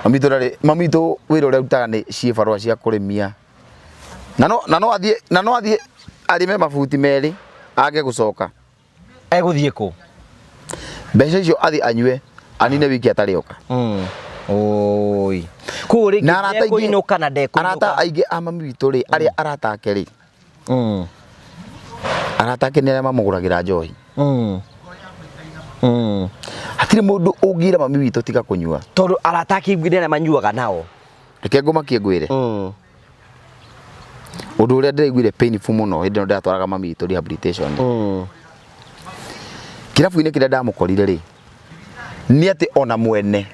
Mami witũ ndarĩ, mami witũ wĩra ũrĩa arutaga nĩ ciĩbarũa cia kũrĩmia. Na no athiĩ arĩme mabuti merĩ age gũcoka. Egũthiĩ kũ? Mbeca icio athiĩ anyue anine wiki atarĩ oka. Oi. Kũu rĩngĩ Na arata aingĩ- ndekũinũka na Arata ndekũinũka. aingĩ a mami witũ rĩ, arĩa arata ake rĩ, arata ake nĩ arĩa mamũgũragĩra njohi. Hatirĩ mũndũ ũngĩra mami witũ tiga kũnyua. Tondũ arata ake aingĩ nĩ arĩa manyuaga nao. Reke ngũmakie ngwĩre. Ũndũ ũrĩa ndĩraiguire painful mũno hĩndĩ ĩno ndĩratwaraga mami witũ rehabilitation. Kĩrabu-inĩ kĩrĩa ndamũkorire rĩ, nĩ atĩ ona mwene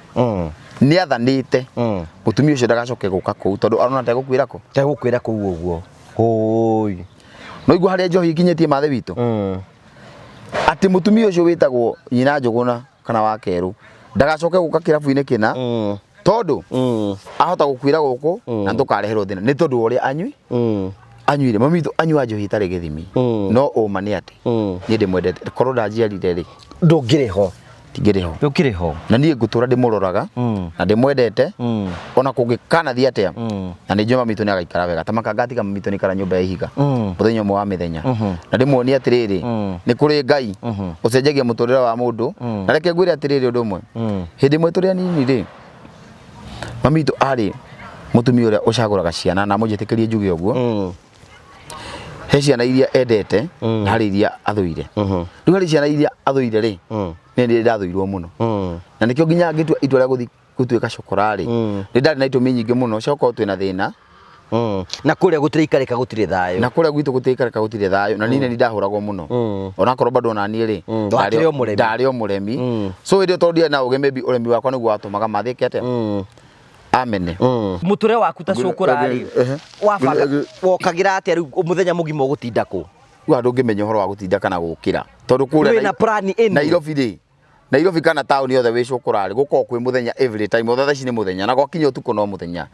nĩ athanĩte mũtumia ũcio ndagacoke gũka kũu tondũ arona tegũkuĩra kũ. Tegũkwĩra kũu ũguo. Oi. No igua harĩa njohi ikinyĩtie mathe witũ. Atĩ mũtumia ũcio wĩtagwo nyina Njũgũna kana wa kerũ ndagacoke gũka kĩrabu-inĩ kĩna tondũ ahota gũkuĩra gũkũ na tũkareherwo thĩna nĩ tondũ wa ũrĩa anyui anyuire. Mami witũ anyua njohi itarĩ gĩthimi. No ũma nĩ atĩ niĩ ndĩmwendete, korwo ndanjiarire rĩ, Ndũngĩrĩ ho. Ndingĩrĩ ho. Ndũkĩrĩ ho. Na niĩ ngũtũra ndĩmũroraga na ndĩmwendete ona kũngĩkanathiĩ atĩa, na nĩ njũĩ mami witũ nĩ agaikara wega ta makanga tiga mami witũ nĩ ikara nyũmba ya ihiga mũthenya ũmwe wa mĩthenya, na ndĩmuonie atĩrĩrĩ, nĩ kũrĩ Ngai ũcenjagia mũtũrĩre wa mũndũ. Na reke ngwĩre atĩrĩrĩ, ũndũ ũmwe, hĩndĩ ĩmwe tũrĩ anini rĩ, mami witũ arĩ mũtumia ũrĩa ũcagũraga ciana, na mũnjĩtĩkĩrie njuge ũguo, he ciana iria endete na harĩ iria athũire. Rĩu harĩ ciana iria athũire rĩ, nĩ ndĩ ndathũirwo mũno, na nĩkĩo nginya ngĩtua itua rĩa gũthiĩ gũtuĩka cokora rĩ, nĩ ndarĩ na itũmi nyingĩ mũno cia gũkorwo twĩna thĩna. Na kũrĩa gũtirĩ ikarĩka, gũtirĩ thayũ. Na kũrĩa gwitũ gũtirĩ ikarĩka, gũtirĩ thayũ, na niĩ nĩ ndahũragwo mũno, onakorwo bado ona niĩ rĩ, Wakĩrĩ o mũremi. Ndarĩ o mũremi. So hĩndĩ ĩyo tondũ ndiarĩ na ũgĩ, maybe ũremi wakwa nĩguo watũmaga mathĩke atĩa amene. Mũtũre waku ta cũkũra rĩ, wabanga wokagĩra atĩa rĩu mũthenya mũgima ũgũtinda kũ? Rĩu handũ ũngĩmenya ũhoro wa gũtinda kana gũkĩra tondũ kũrĩa Wĩna plan ĩno? Nairobi rĩ, Nairobi kana taũni yothe wĩ cũkũra rĩ, gũkoragwo kwĩ mũthenya every time, othe thaa ici nĩ mũthenya, na gwakinya ũtukũ no mũthenya.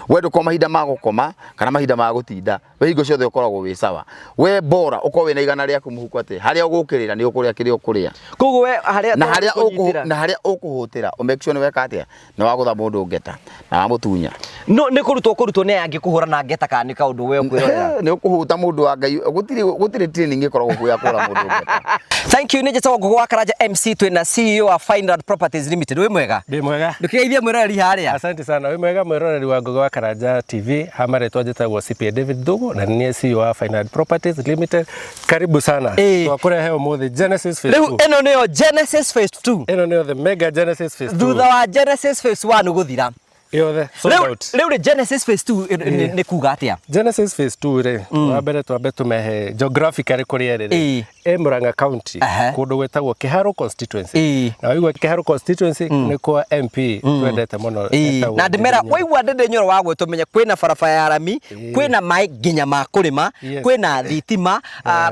We ndũkoragwo mahinda ma gũkoma kana mahinda ma gũtinda, we hingo ciothe ũkoragwo wĩ sawa. We bora ũkorwo wĩna igana rĩaku mũhuko atĩ harĩa ũgũkĩrĩra nĩ ũkũrĩa kĩrĩa ũkũrĩa. Koguo we harĩa Na harĩa ũkũnyitĩra. Na harĩa ũkũhũtĩra, ũ make sure nĩ weka atĩa, nĩ wagũtha mũndũ ngeta na wamũtunya. No nĩ kũrutwo kũrutwo nĩ aya angĩ kũhũra na ngeta kana nĩ kaũndũ we ũkwĩrorera? Nĩ ũkũhũta mũndũ wa Ngai, gũtirĩ training ĩkoragwo kuo ya kũhũra mũndũ ngeta. Thank you. Nĩ njĩtagwo Ngũgũ wa Karanja MC, twĩna CEO wa Fineland Properties Limited. Wĩ mwega? Ndĩ mwega. Ndũkĩgeithie mwĩroreri harĩa. Asante sana. Wĩ mwega mwĩroreri wa Ngũgĩ wa Karanja TV. Ha marĩtwa njĩtagwo CPA David Thugu na nĩ niĩ CEO wa Fineland Properties Limited. Karibu sana. Twakũrehe ũmũthĩ Genesis Phase Rĩu 2. ĩno nĩyo Genesis Phase 2. Ĩno nĩyo the mega Genesis Phase 2. Thutha wa Genesis Phase 1 gũthira. Yothe sold Rĩu out. rĩu rĩ Genesis Phase 2 nĩ kuga atĩa? Genesis Phase 2 rĩ, wa mbere twambe tũmehe geographically kũrĩa ĩrĩ rĩ. Ĩ Murang'a County, kũndũ gwĩtagwo Kĩharũ constituency. Na waigua Kĩharũ constituency, nĩ kwa MP twendete mũno etagwo Na ndĩmera Ndindi Nyoro. waigua Ndindi Nyoro wa gwĩtwo menye kwĩna barabara ya rami, kwĩna maĩ nginya ma kũrĩma, kwĩna thitima,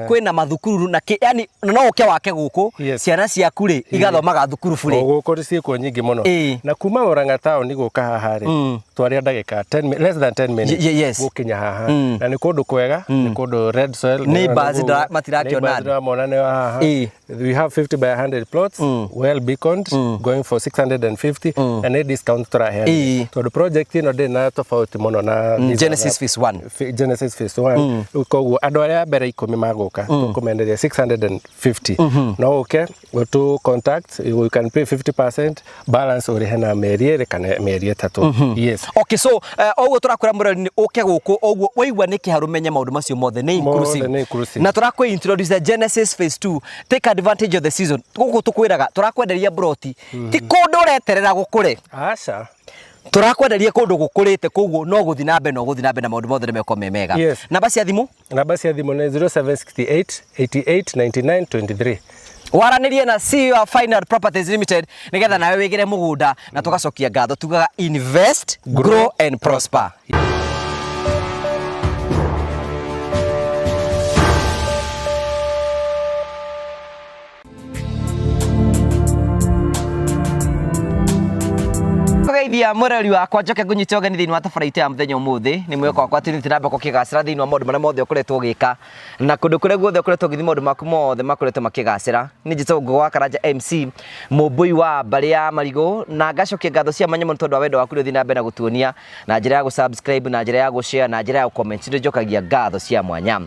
kwĩna mathukuru na kĩ, yani no ũke wake gũkũ, ciana ciaku rĩ igathomaga thukuru burĩ. O gũkũ ciĩkuo nyingĩ mũno. Na kuma Murang'a town gũka haha rĩ, twaria ndagĩka 10 less than 10 minutes gũkinya haha. Na nĩ kũndũ kwega, nĩ kũndũ red soil. Neighbors matirakĩona Neighbors andũ. ndĩramona nĩ haha. We have 50 by 100 plots, well beaconed, going for 650, na nĩ discount tũraheana. Tondũ project ĩno ndĩrĩ na tofauti mũno na these Genesis other Phase 1. Genesis Phase 1. Rĩu koguo andũ arĩa a mbere 10 magũka tũkũmenderia 650. No ũke ũtũ contact, you can pay 50% balance, ũrĩhe na mĩeri 2 kana mĩeri 3. Yes. Okay, so oguo tũrakwĩra mũrori nĩ ũke gũkũ, oguo waigua nĩ kĩharũ menye maũndũ macio mothe nĩ inclusive. Mothe nĩ inclusive. Na tũrakwĩ introduce Genesis Phase 2. Take advantage of the season. Gũkũ tũkwĩraga tũrakwenderia broti, ti kũndũ ũreterera gũkũre. Aca. Tũrakwenderia kũndũ gũkũrĩte, koguo no gũthiĩ na mbere, no gũthiĩ na mbere, na maũndũ mothe nĩ mekorwo me mega. Namba cia thimũ? Namba cia thimũ nĩ 0768 88 99 23. Waranĩrie na CEO wa Final Properties Limited nĩgetha nawe wĩgĩre mũgũnda, na tũgacokia ngatho tugaga invest, grow and prosper. Ndagũgeithia mwĩrori wakwa, njoke ngũnyite ũgeni thĩinĩ wa tabarĩra itũ ya mũthenya ũmũthĩ. Nĩ mwĩhoko wakwa atĩ nĩ namba gũkĩgacĩra thĩinĩ wa maũndũ marĩa mothe ũkoretwo ũgĩka na kũndũ kũrĩa guothe ũkoretwo ũgĩthiĩ, maũndũ maku mothe makoretwo makĩgacĩra. Nĩ njĩtagwo Ngũgũ wa Karanja MC, mũmbũi wa mbarĩ ya marigũ, na ngacokia ngatho cia mwanya mũno tondũ wa wendo waku ũrĩa ũthiĩ na mbere na gũtuonia na njĩra ya gũ-subscribe, na njĩra ya gũ-share, na njĩra ya gũ-comment. Nĩ njokagia ngatho cia mwanya.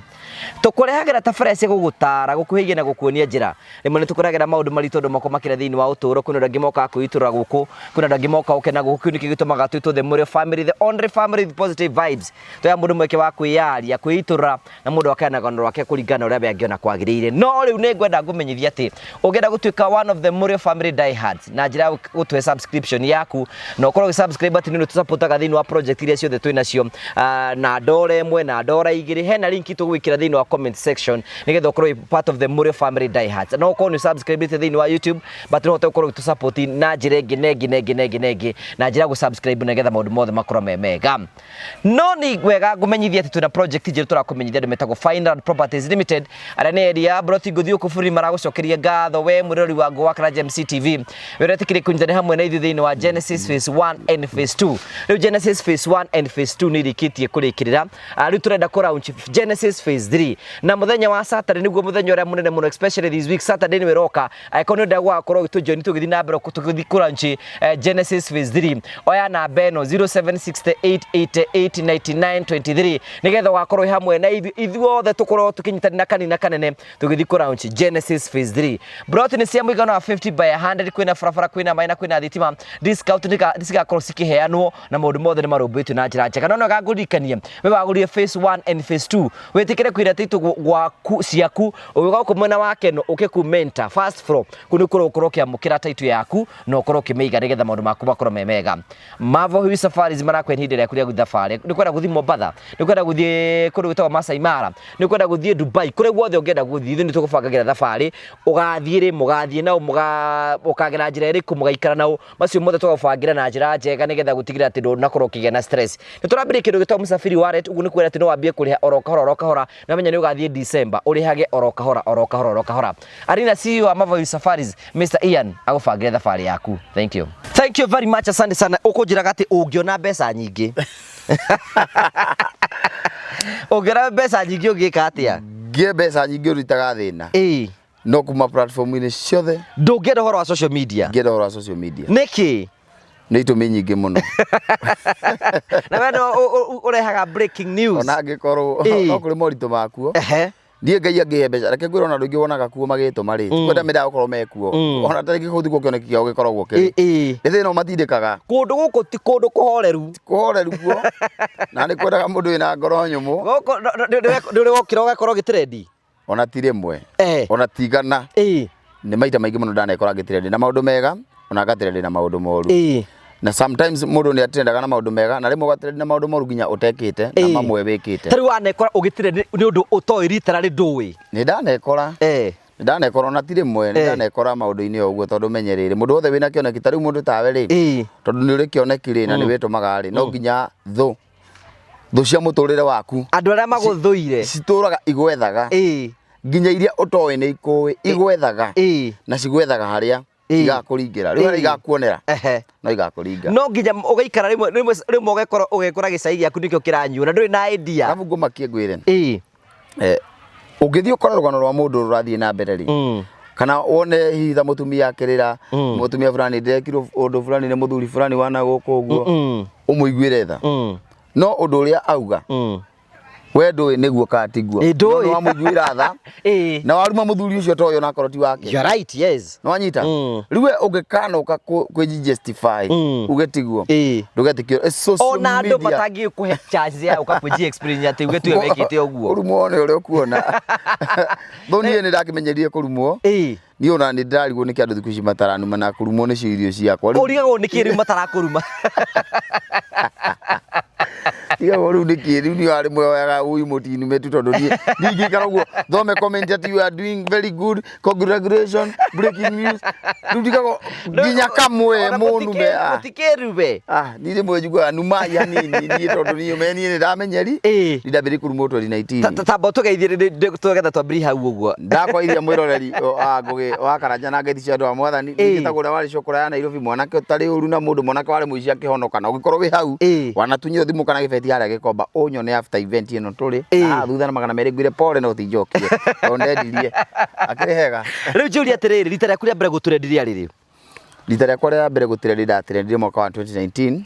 Tũkũrehagĩra tabarĩra cia gũgũtaara, gũkuhĩhia na gũkuonia njĩra. Rĩmwe nĩ tũkũrehagĩra maũndũ maritũ andũ makwa makĩria thĩinĩ wa ũtũũro. Kwĩna andũ angĩ mokaga kwĩitũrũra gũkũ, kwĩna andũ angĩ mokaga gũkena gũkũ. Kĩu nĩkĩo gĩtũmaga twĩtwo The Mũrĩo Family, the only family with positive vibes. Tũheaga mũndũ mweke wa kwĩyaria, kwĩitũrũra na mũndũ akaheana rũgano rwake kũringana na ũrĩa we angĩona kwagĩrĩire. No rĩu nĩ ngwenda ngũmenyithie atĩ ũngĩenda gũtuĩka one of the Mũrĩo Family diehards na njĩra ya gũtũhe subscription yaku na ũkorwo ũgĩ subscribe atĩ nĩ ũtũsupportaga thĩinĩ wa project iria ciothe twĩ nacio, na ndora ĩmwe na ndora igĩrĩ, hena link tũgwĩkĩra thĩinĩ wa comment section nĩgetha ũkorwo wĩ part of the Mũrĩo Family diehards. No ũkorwo nĩ subscribe thĩinĩ wa YouTube, but no ũhote gũkorwo ũgĩtũsupport na njĩra ĩngĩ na ĩngĩ na ĩngĩ na ĩngĩ na ĩngĩ na njĩra ya gũ-subscribe nĩgetha maũndũ mothe makorwo me mega. No nĩ wega ngũmenyithia atĩ twĩna project njerũ tũrakũmenyithia, andũ metagwo Fineland Properties Limited, arĩa nĩ endia mburoti ngũthiĩ gũkũ bũrũri. Maragũcokeria ngatho we mwĩrori wa Ngũ wa Karanja MC TV, wĩretĩkĩrie kũnyitanĩra hamwe na ithuĩ thĩinĩ wa Genesis Phase 1 and Phase 2. Rĩu Genesis Phase 1 and Phase 2 nĩ irĩkĩtie kũrĩkĩrĩra. Rĩu tũrenda kũ launch Genesis Phase 3 na mũthenya wa Saturday nĩguo mũthenya ũrĩa mũnene mũno, especially this week Saturday nĩ ĩroka. Angĩkorwo nĩ ũrenda gũgakorwo ũgĩtũjoin tũgĩthiĩ na mbere tũgĩthiĩ kũ launch Genesis Phase 3, oya namba ĩno 0768889923 nĩgetha ũgakorwo wĩ hamwe na ithuĩ, ithuothe tũkorwo tũkĩnyitanĩra kanina kanene tũgĩthiĩ kũ launch Genesis Phase 3. Plot nĩ cia mũigana wa 50 by 100, kwĩna barabara, kwĩna maĩ na kwĩna thitima. Discount nĩ cigakorwo cikĩheanwo na maũndũ mothe nĩ marũmbũĩtio na njĩra njega. No no ngũririkanie, we wagũrire Phase 1 and Phase 2, wĩtĩkĩre kwĩra title gwaku ciaku, ũgĩũka gũkũ mwena wa Keno, ũke ku Mentor first floor, kũu nĩ kũrĩa ũkorwo ũkĩamũkĩra title yaku na ũkorwo ũkĩmĩiga nĩgetha maũndũ maku makorwo me mega. Marvel Hill Safaris marakũhe ihinda rĩaku rĩa gũthiĩ thabarĩ. Nĩ kwenda gũthiĩ Mombatha, nĩ kwenda gũthiĩ kũndũ gwĩtagwo Masai Mara, nĩ kwenda gũthiĩ Dubai, kũrĩa guothe ũngĩenda gũthiĩ, ithuĩ nĩ tũgũbangagĩra thabarĩ. Ũgathiĩ rĩ, mũgathiĩ nao, ũkagera njĩra ĩrĩkũ, mũgaikara nao, macio mothe tũgagũbangĩra na njĩra njega nĩgetha gũtigĩrĩra atĩ ndũnakorwo ũkĩgĩa na stress. Nĩ tũrambĩrĩria kĩndũ gĩtagwo Msafiri Wallet. Ũguo nĩ kuga atĩ no wambie kũrĩha oro kahora oro kahora, na menya nĩ ũgathiĩ December, ũrĩhage oro kahora oro kahora oro kahora. Arina CEO wa Marvel Safaris, Mr Ian, agũbangĩre thabarĩ yaku. Thank you, thank you very much, asante sana. Ũkũnjĩraga atĩ ũngĩona mbeca nyingĩ, ũngĩona mbeca nyingĩ ũngĩka atĩa? Ngĩe mbeca nyingĩ, ũrutaga thĩna no kuma platform-inĩ ciothe. Ndũngĩenda ũhoro wa social media? Ngĩenda ũhoro wa social media. Nĩkĩ? Nĩ itũmi nyingĩ mũno. Na we no ũrehaga breaking news. Ona angĩkorwo no kũrĩ moritũ makuo. Niĩ Ngai angĩhe mbeca, reke ngwĩre, ona andũ aingĩ wonaga kuo magĩtũma rĩ, kwenda mendaga gũkorwo mekuo, ona tarĩngĩ kũu tikuo kĩoneki kĩao gĩkoragwo kĩrĩ. Nĩ thĩna ũmatindĩkaga. Kũndũ gũkũ ti kũndũ kũhoreru. Kũhoreru kuo na nĩ kwendaga mũndũ wĩna ngoro nyũmũ. Gũkũ ndũrĩ wokĩra ũgakorwo ũgĩtrendi? Ona ti rĩmwe, ona ti igana. Nĩ maita maingĩ mũno ndanekora ngĩtrendi na maũndũ mega, ona ngatrendi na maũndũ moru. Na sometimes mũndũ nĩ atrendaga na maũndũ mega, na rĩmwe ũgatrendi na maũndũ moru nginya ũtekĩte na mamwe wĩkĩte. Ta rĩu wanekora ũgĩtrendi nĩ ũndũ ũtoĩ rita rĩ ndũĩ? Nĩ ndanekora. Nĩ ndanekora, ona ti rĩmwe, nĩ ndanekora maũndũ-inĩ o ũguo, tondũ menye rĩrĩ, mũndũ wothe wĩna kĩoneki, ta rĩu mũndũ tawe rĩ, tondũ nĩ ũrĩ kĩoneki rĩ, na nĩ wĩtũmaga rĩ, no nginya thũ cia mũtũrĩre waku, andũ arĩa magũthũire, citũraga igwethaga, nginya iria ũtoĩ nĩ ikũĩ igwethaga, na cigwethaga harĩa igakũringĩra rĩu, harĩa igakuonera no igakũringa. No nginya ũgaikara rĩmwe rĩmwe rĩmwe ũgekora gĩcai gĩaku nĩkĩo kĩranyuo na ndũrĩ na idea. Arabu ngũmakie ngwĩre, ũngĩthiĩ ũkore rũgano rwa mũndũ rũrathiĩ na mbere rĩ, kana wone hihi ta mũtumia akĩrĩra, mũtumia fulani ndĩrekirwo ũndũ fulani nĩ mũthuri fulani wana gũkũ ũguo, ũmũiguĩre tha, no ũndũ ũrĩa auga we ndũĩ nĩguo kana tiguo. Ĩ, ndũĩ. No nĩ wamũiguĩra tha na waruma mũthuri ũcio toĩ onakorwo ti wake. You're right, yes. Nĩwanyita? Rĩu we ũngĩkanoka kwĩ justify uge tiguo, ndũgetĩkio. Social Ona andũ media. Matangĩkũhe chance ya ũka kwĩji explain atĩ uge tuwe wekĩte ũguo. Kũrumwo nĩ ũrĩa ũkuona. Thũ niĩ nĩ ndakĩmenyerie kũrumwo. Niĩ ona nĩ ndĩrarigwo nĩkĩ andũ thikũ ici mataranuma, na kũrumwo nĩcio irio ciakwa. Ũrigagwo nĩkĩ rĩu matarakũruma? Tigagwo rĩu nĩkĩ rĩu niĩ warĩ mweoyaga ũi mũtini metu tondũ niĩ niĩ ingĩikara ũguo thome comment atĩ you are doing very good, congratulations, breaking news. Rĩu ndigagwo nginya kamwe Ona mũnume ah. Mũtikĩrume. Ah, niĩ rĩmwe njiguaga numai hanini niĩ tondũ niĩ me niĩ nĩndamenyeri. Ĩĩ. Niĩ ndambĩrĩirie kũrumwo 2019. Tamba ũtũgeithie tũgetha twambĩrĩrie hau ũguo. Ndakwaithia mwĩroreri wa Ngũgĩ wa Karanja na ngeithi cia andũ a mwathani. Ĩĩ. Njĩtagwo ũrĩa warĩ cũkũra ya Nairobi, mwanake ũtarĩ ũru na mũndũ, mwanake warĩ mũici akĩhonoka. Na ũngĩkorwo wĩ hau, Ĩĩ. wanatunywo thimũ kana gĩbeti harĩa Gĩkomba, ũnyone after event ĩno tũrĩ. Ĩĩ. Na haha thutha na 200 ngwĩre pole no ti njokie. Tondũ ndendirie. Akĩrĩ hega. Rĩu njũrie atĩrĩrĩ, rita rĩaku rĩa mbere gũtũrendirie rĩarĩ rĩ? Rita rĩakwa rĩa mbere gũtrendi ndatrendirie mwaka wa 2019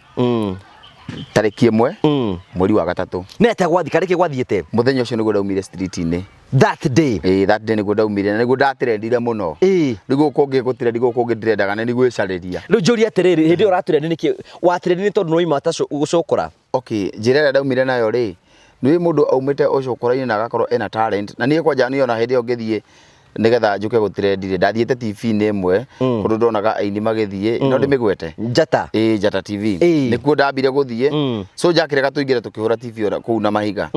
tarĩki 1 mweri wa 3. Nĩ atĩa gwathiĩ kana nĩkĩ gwathiĩte? Mũthenya ũcio nĩguo ndaumire street-inĩ. That day. Ĩĩ, that day nĩguo ndaumire na nĩguo ndatrendire mũno. Ĩĩ. Rĩu gũkũ ũngĩ gũtrendi gũkũ ũngĩ ndirendaga nĩ gwĩcarĩria. Rĩu njũrie atĩrĩrĩ, hĩndĩ ĩyo ũratrendi nĩkĩ? Watrendi nĩ tondũ nĩwauma ta gũcũkũra? Okay, njĩra ĩrĩa ndaumire nayo rĩ, nĩ mũndũ aumĩte ũcũkũra-inĩ na agakorwo ena talent. Na niĩ kwanja niĩ ona hĩndĩ ĩyo ngĩthiĩ nĩgetha njũke gũtrendi rĩ, ndathiĩte TV-inĩ ĩmwe kũndũ ndonaga aini magĩthiĩ, no ndĩmĩgwete? Njata. Ĩĩ, Njata TV. Ĩĩ. Nĩkuo ndambire gũthiĩ. So njakĩreka tũingĩre tũkĩhũra TV ona kũu na mahiga.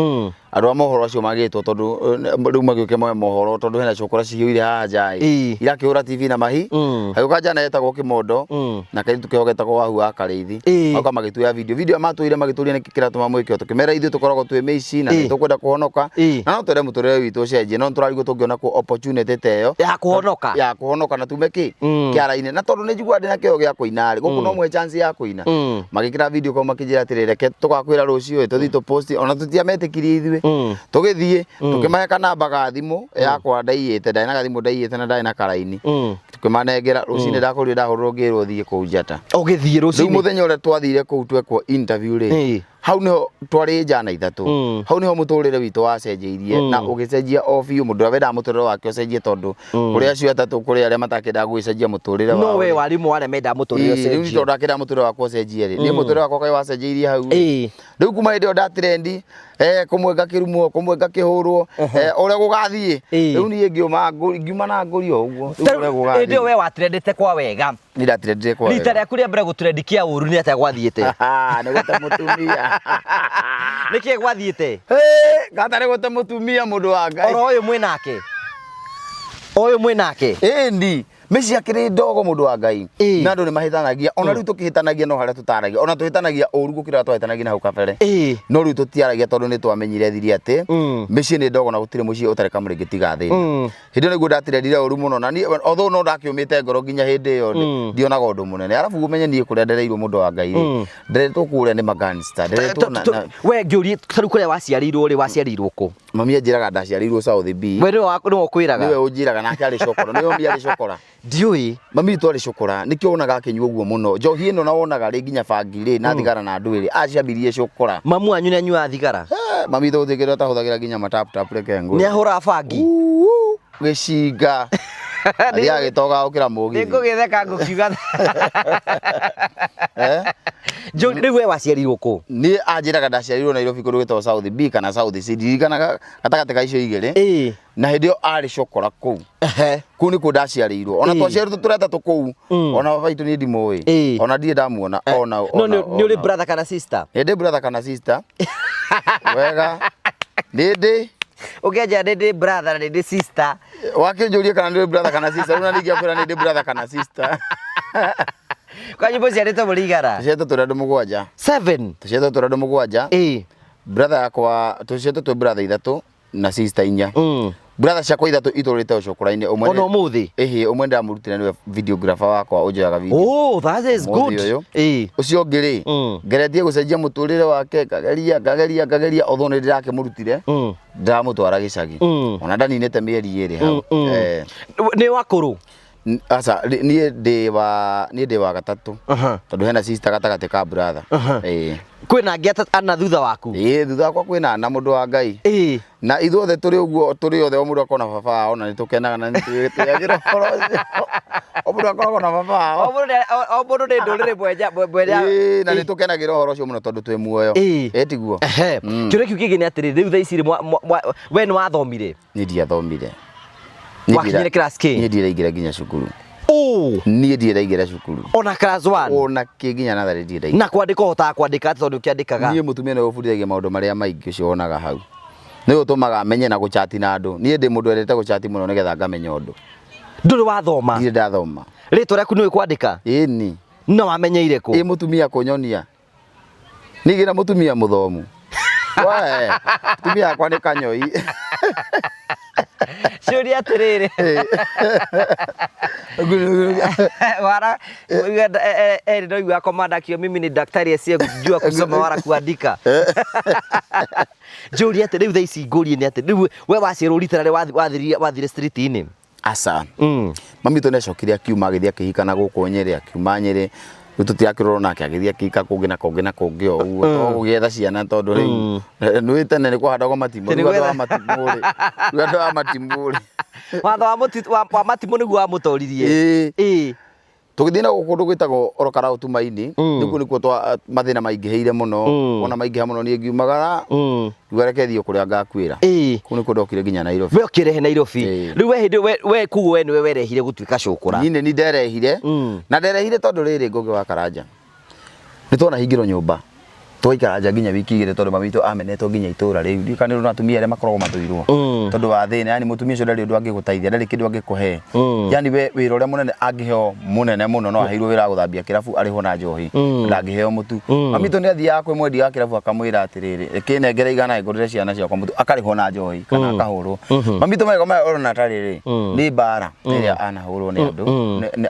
Andũ a mohoro acio magĩtwo tondũ rĩu magĩũke moe mohoro tondũ hena cũkũra cihũire haha nja ĩ. Ĩĩ. Irakĩhũra TV na mahi. Hagĩũka njana yetagwo Kĩmondo na kairĩtu keho getagwo Wahu wa Karĩithi. Ĩĩ. Magoka magĩtuoya video. Video matuoire magĩtũria nĩkĩ kĩratũma mwĩke ũũ. Tũkĩmera ithuĩ tũkoragwo twĩ mĩici na Ĩĩ. nĩ tũkwenda kũhonoka. Ĩĩ. Na no twende mũtũrĩre witũ ũcenjie no nĩtũrarigwo tũngĩona kũ opportunity ta ĩyo Ya kũhonoka. ya kũhonoka na tume kĩ kĩara-inĩ. Na tondũ nĩ njiguaga ndĩna kĩo gĩa kũina rĩ, gũkũ no mũhe chance ya kũina. Magĩkĩra video kau makĩnjĩra atĩrĩ reke tũgakwĩra rũciũ ĩ tũthiĩ tũ post ona tũtiametĩkirie ithuĩ. Tũgĩthiĩ tũkĩmahe kanamba ga thimũ yakwa ndaiyĩte, ndarĩ na gathimũ ndaiyĩte na ndarĩ na karaini. Tũkĩmanengera rũcinĩ ndakorire ndahũrĩrwo ngĩrwo thiĩ kũu Njata. Ũgĩthiĩ Rĩu rũcinĩ. mũthenya ũrĩa twathire kũu twekwo interview rĩ, Ĩĩ. hau nĩho twarĩ njana ithatũ. Hau nĩho mũtũrĩre witũ wacenjeirie na ũgĩcenjia o biũ. Mũndũ ũrĩa wendaga mũtũrĩre wake ũcenjie tondũ kũrĩ acio atatũ kũrĩ arĩa matakĩendaga gũgĩcenjia mũtũrĩre No wao we rĩ. warĩ ũmwe wa arĩa mendaga mũtũrĩre Ĩĩ, rĩu ũcenjie. tondũ ndakĩendaga mũtũrĩre wakwa ũcenjie rĩ, niĩ mũtũrĩre wakwa kaĩ wacenjeirie hau rĩ. Ĩĩ. Rĩu kuma hĩndĩ ĩyo ndatrendi, kũmwe ngakĩrumwo, kũmwe ngakĩhũrwo, ũrĩa gũgathiĩ. Ĩĩ. Rĩu niĩ ngiuma na ngũri o ũguo. Rĩu ũrĩa Hĩndĩ ĩyo gũgathiĩ. we watrendete kwa wega. Niĩ ndatrendire kwa Rita wega. rĩaku rĩa mbere gũtrendi kĩa ũru nĩ atĩa gwathiĩte? Nĩ gũte mũtumia. Nĩkĩ gwathiĩte? Hey, gata nĩ gũte mũtumia mũndũ wa Ngai. Oro ũyũ mwĩ nake. Ũyũ mwĩ nake. Ĩndi, mĩciĩ akĩrĩ ndogo mũndũ wa Ngai. Ĩĩ. Na andũ nĩ mahĩtanagia. Ona rĩu tũkĩhĩtanagia no harĩa tũtaragia. Ona tũhĩtanagia ũru gũkĩra ũrĩa twahĩtanagia na hau kabere. Ĩĩ. No rĩu tũtiaragia tondũ nĩ twamenyire thiri atĩ mĩciĩ nĩ ndogo na gũtirĩ mũciĩ ũtarĩ kamũrĩngĩ tiga thĩna. Hĩndĩ ĩyo nĩguo ndatirendire ũru mũno na niĩ although no ndakĩũmĩte ngoro nginya hĩndĩ ĩyo ndionaga ũndũ mũnene. Arabu ũmenye niĩ kũrĩa ndereirwo mũndũ wa Ngai rĩ, nderetwo kũrĩa nĩ magangster, nderetwo na We ngĩũrie ta rĩu kũrĩa waciarĩirwo rĩ, waciarĩirwo kũ? Mami anjĩraga ndaciarĩirwo South B. We nĩwe nĩwe ũkwĩraga? Nĩwe ũnjĩraga nake arĩ cokora. Nĩwe mami arĩ cokora. Ndiũĩ. Mami witũ arĩ cokora. Nĩkĩo wonaga akĩnyua ũguo mũno. Njohi ĩno na wonaga rĩ nginya bangi rĩ na thigara na ndwĩ rĩ, aciambirie cokora. Mamu wanyu nĩ anyuaga thigara? Mami witũ gũtirĩ kĩndũ atahũthagĩra nginya ma tap tap reke ngwĩre. Nĩ ahũraga bangi? Gĩcinga. Athiaga agĩtoga gũkĩra mũgithi. Nĩngũgĩtheka ngũkiuga. Rĩu we waciarirwo kũ? Niĩ anjĩraga ndaciarirwo Nairobi kũndũ gwĩtagwo South B kana South C, ndirikanaga gatagatĩ ka icio igĩrĩ. Ĩĩ. Na hĩndĩ ĩyo arĩ cokora kũu. Kũu nĩkuo ndaciarĩirwo. Ona Ĩĩ. twaciarirwo tũrĩ atatũ kũu. Ona baba witũ niĩ ndimũĩ. Ĩĩ. Ona ndirĩ ndamuona. Ona No nĩ ũrĩ brother kana sister? Nĩ ndĩ brother kana sister. Wega. Nĩ ndĩ. Ũkĩanjĩra nĩ ndĩ brother na nĩ ndĩ sister. Wakĩnjũria kana nĩ brother kana sister, rĩu na ningĩakwĩra nĩ ndĩ brother kana sister. Kwanyu mũciarĩtwo mũrĩ igana? Tũciarĩtwo tũrĩ andũ 7. 7? Tũciarĩtwo tũrĩ andũ 7. Ĩĩ. Brother yakwa, tũciarĩtwo twĩ brother 3 na sister 4. Brother ciakwa 3 itũrĩte ũcũkũra-inĩ. Ũmwe Ona ũmũthĩ? Ĩhĩ, ũmwe ndamũrutire nĩwe videographer wakwa ũnjoyaga video. Oh, that is Ũmũthĩ good. ũyũ. Ĩĩ. Ũcio ũngĩ rĩ, ngeretie gũcenjia mũtũrĩre wake, ngageria, ngageria, ngageria, although nĩ ndĩrakĩmũrutire, ndĩramũtwara gĩcagi. Ona ndaninĩte mĩeri 2 hau. Nĩ wakũrũ? Aca, niĩ ndĩ wa, niĩ ndĩ wa gatatũ. Tondũ hena sister gatagatĩ ka brother. Ĩĩ. Kwĩna angĩ ana thutha waku? Ĩĩ, thutha wakwa kwĩna ana mũndũ wa Ngai. Ĩĩ. Na ithuothe tũrĩ ũguo, tũrĩ othe o mũndũ akoragwo na baba wao na nĩ tũkenaga na nĩ twĩyagĩra ũhoro ũcio. O mũndũ akoragwo na baba wao. O mũndũ nĩ, o mũndũ nĩ ndũrĩrĩ mwenya, mwenya. Ĩĩ, na nĩ tũkenagĩra ũhoro ũcio mũno tondũ twĩ muoyo. Ĩĩ. Ĩĩ tiguo? Ehe. Kĩũria kĩu kĩngĩ nĩ atĩrĩrĩ, rĩu thaa ici rĩ, we nĩ wathomire? Niĩ ndiathomire. Wakinyire class kĩ? Niĩ ndiraingĩra nginya cukuru. Ũ Niĩ ndirĩ ndaingĩra cukuru. Ona class 1? Ona kĩ nginya natharĩ ndirĩ ndaingĩra. Na kwandĩka ũhotaga kwandĩka atĩa tondũ ũkĩandĩkaga? Niĩ mũtumia nĩwe ũbundithagia maũndũ marĩa maingĩ ũcio wonaga hau. Nĩwe ũtũmaga menye na gũchati na andũ. Niĩ ndĩ mũndũ wendete gũchati mũno nĩgetha ngamenya ũndũ. Ndũrĩ wathoma? Ndirĩ ndathoma. Rĩtwa rĩaku nĩũĩ kwandĩka? Ĩni. Na wamenyeire kũ? Ĩ mũtumia kũnyonia. Ningĩ na mũtumia mũthomu. We, mũtumia wakwa nĩ kanyoi. Ciũria atĩrĩrĩ. Wara eri no igua komanda akio mimi ni daktari asiyejua kusoma wala kuandika. Njũrie atĩ rĩu thaa ici ngũrie nĩ atĩ rĩu we waciarwo rita rĩrĩa wathire street-inĩ. Aca. Mami witũ nĩacokire akiuma agĩthiĩ akĩhika na gũkũ Nyĩrĩ, akiuma Nyĩrĩ, rĩu tũtirakĩrorwo nake agĩthiĩ akĩhika kũngĩ na kũngĩ na kũngĩ o ũguo, to gũgĩetha ciana tondũ rĩu nĩũĩ tene nĩ kwahandagwo matimũ, Tene rĩu andũ a gwetha- matimũ rĩ, rĩu andũ a matimũ rĩ. Watho wa matimũ nĩguo wamũtoririe. Ĩĩ. Ĩĩ. Tũgĩthiĩ na gũkũ kũndũ gwĩtagwo Ol Kalou Tumaini, rĩu kũu nĩkuo mathĩna maingĩhĩire mũno, ona maingĩha mũno niĩ ngiumagara, ngiuga reke thiĩ o kũrĩa ngakuĩra. Kũu nĩkuo ndokire nginya Nairobi. We ũkĩrehe Nairobi. Ĩĩ. Rĩu we hĩndĩ we koguo we nĩwe werehire gũtuĩka cũkũra. Niĩ nĩ nderehire, na nderehire tondũ rĩrĩ Ngũgĩ wa Karanja, nĩ twanahingĩrwo nyũmba, twaikara nja nginya wiki igĩrĩ tondũ mami witũ amenetwo nginya itũra rĩu. Ndiũĩ kana nĩ ũrĩ na atumia arĩa makoragwo mathũirwo tondũ wa thĩna, yani mũtumia ũcio ndarĩ ũndũ angĩgũteithia, ndarĩ kĩndũ angĩkũhe. Yani we wĩra ũrĩa mũnene angĩheo mũnene mũno no aheirwo wĩra wa gũthambia kĩrabu arĩhwo na njohi, ndangĩheo mũtu. Mami witũ nĩ athiaga kwĩ mwendia wa kĩrabu akamwĩra atĩrĩrĩ, reke nengere igana ngũrĩre ciana ciakwa mũtu, akarĩhwo na njohi kana akahũrwo. Mami witũ magego maya ũrona tarĩ rĩ, nĩ mbara ĩrĩa anahũrwo nĩ andũ,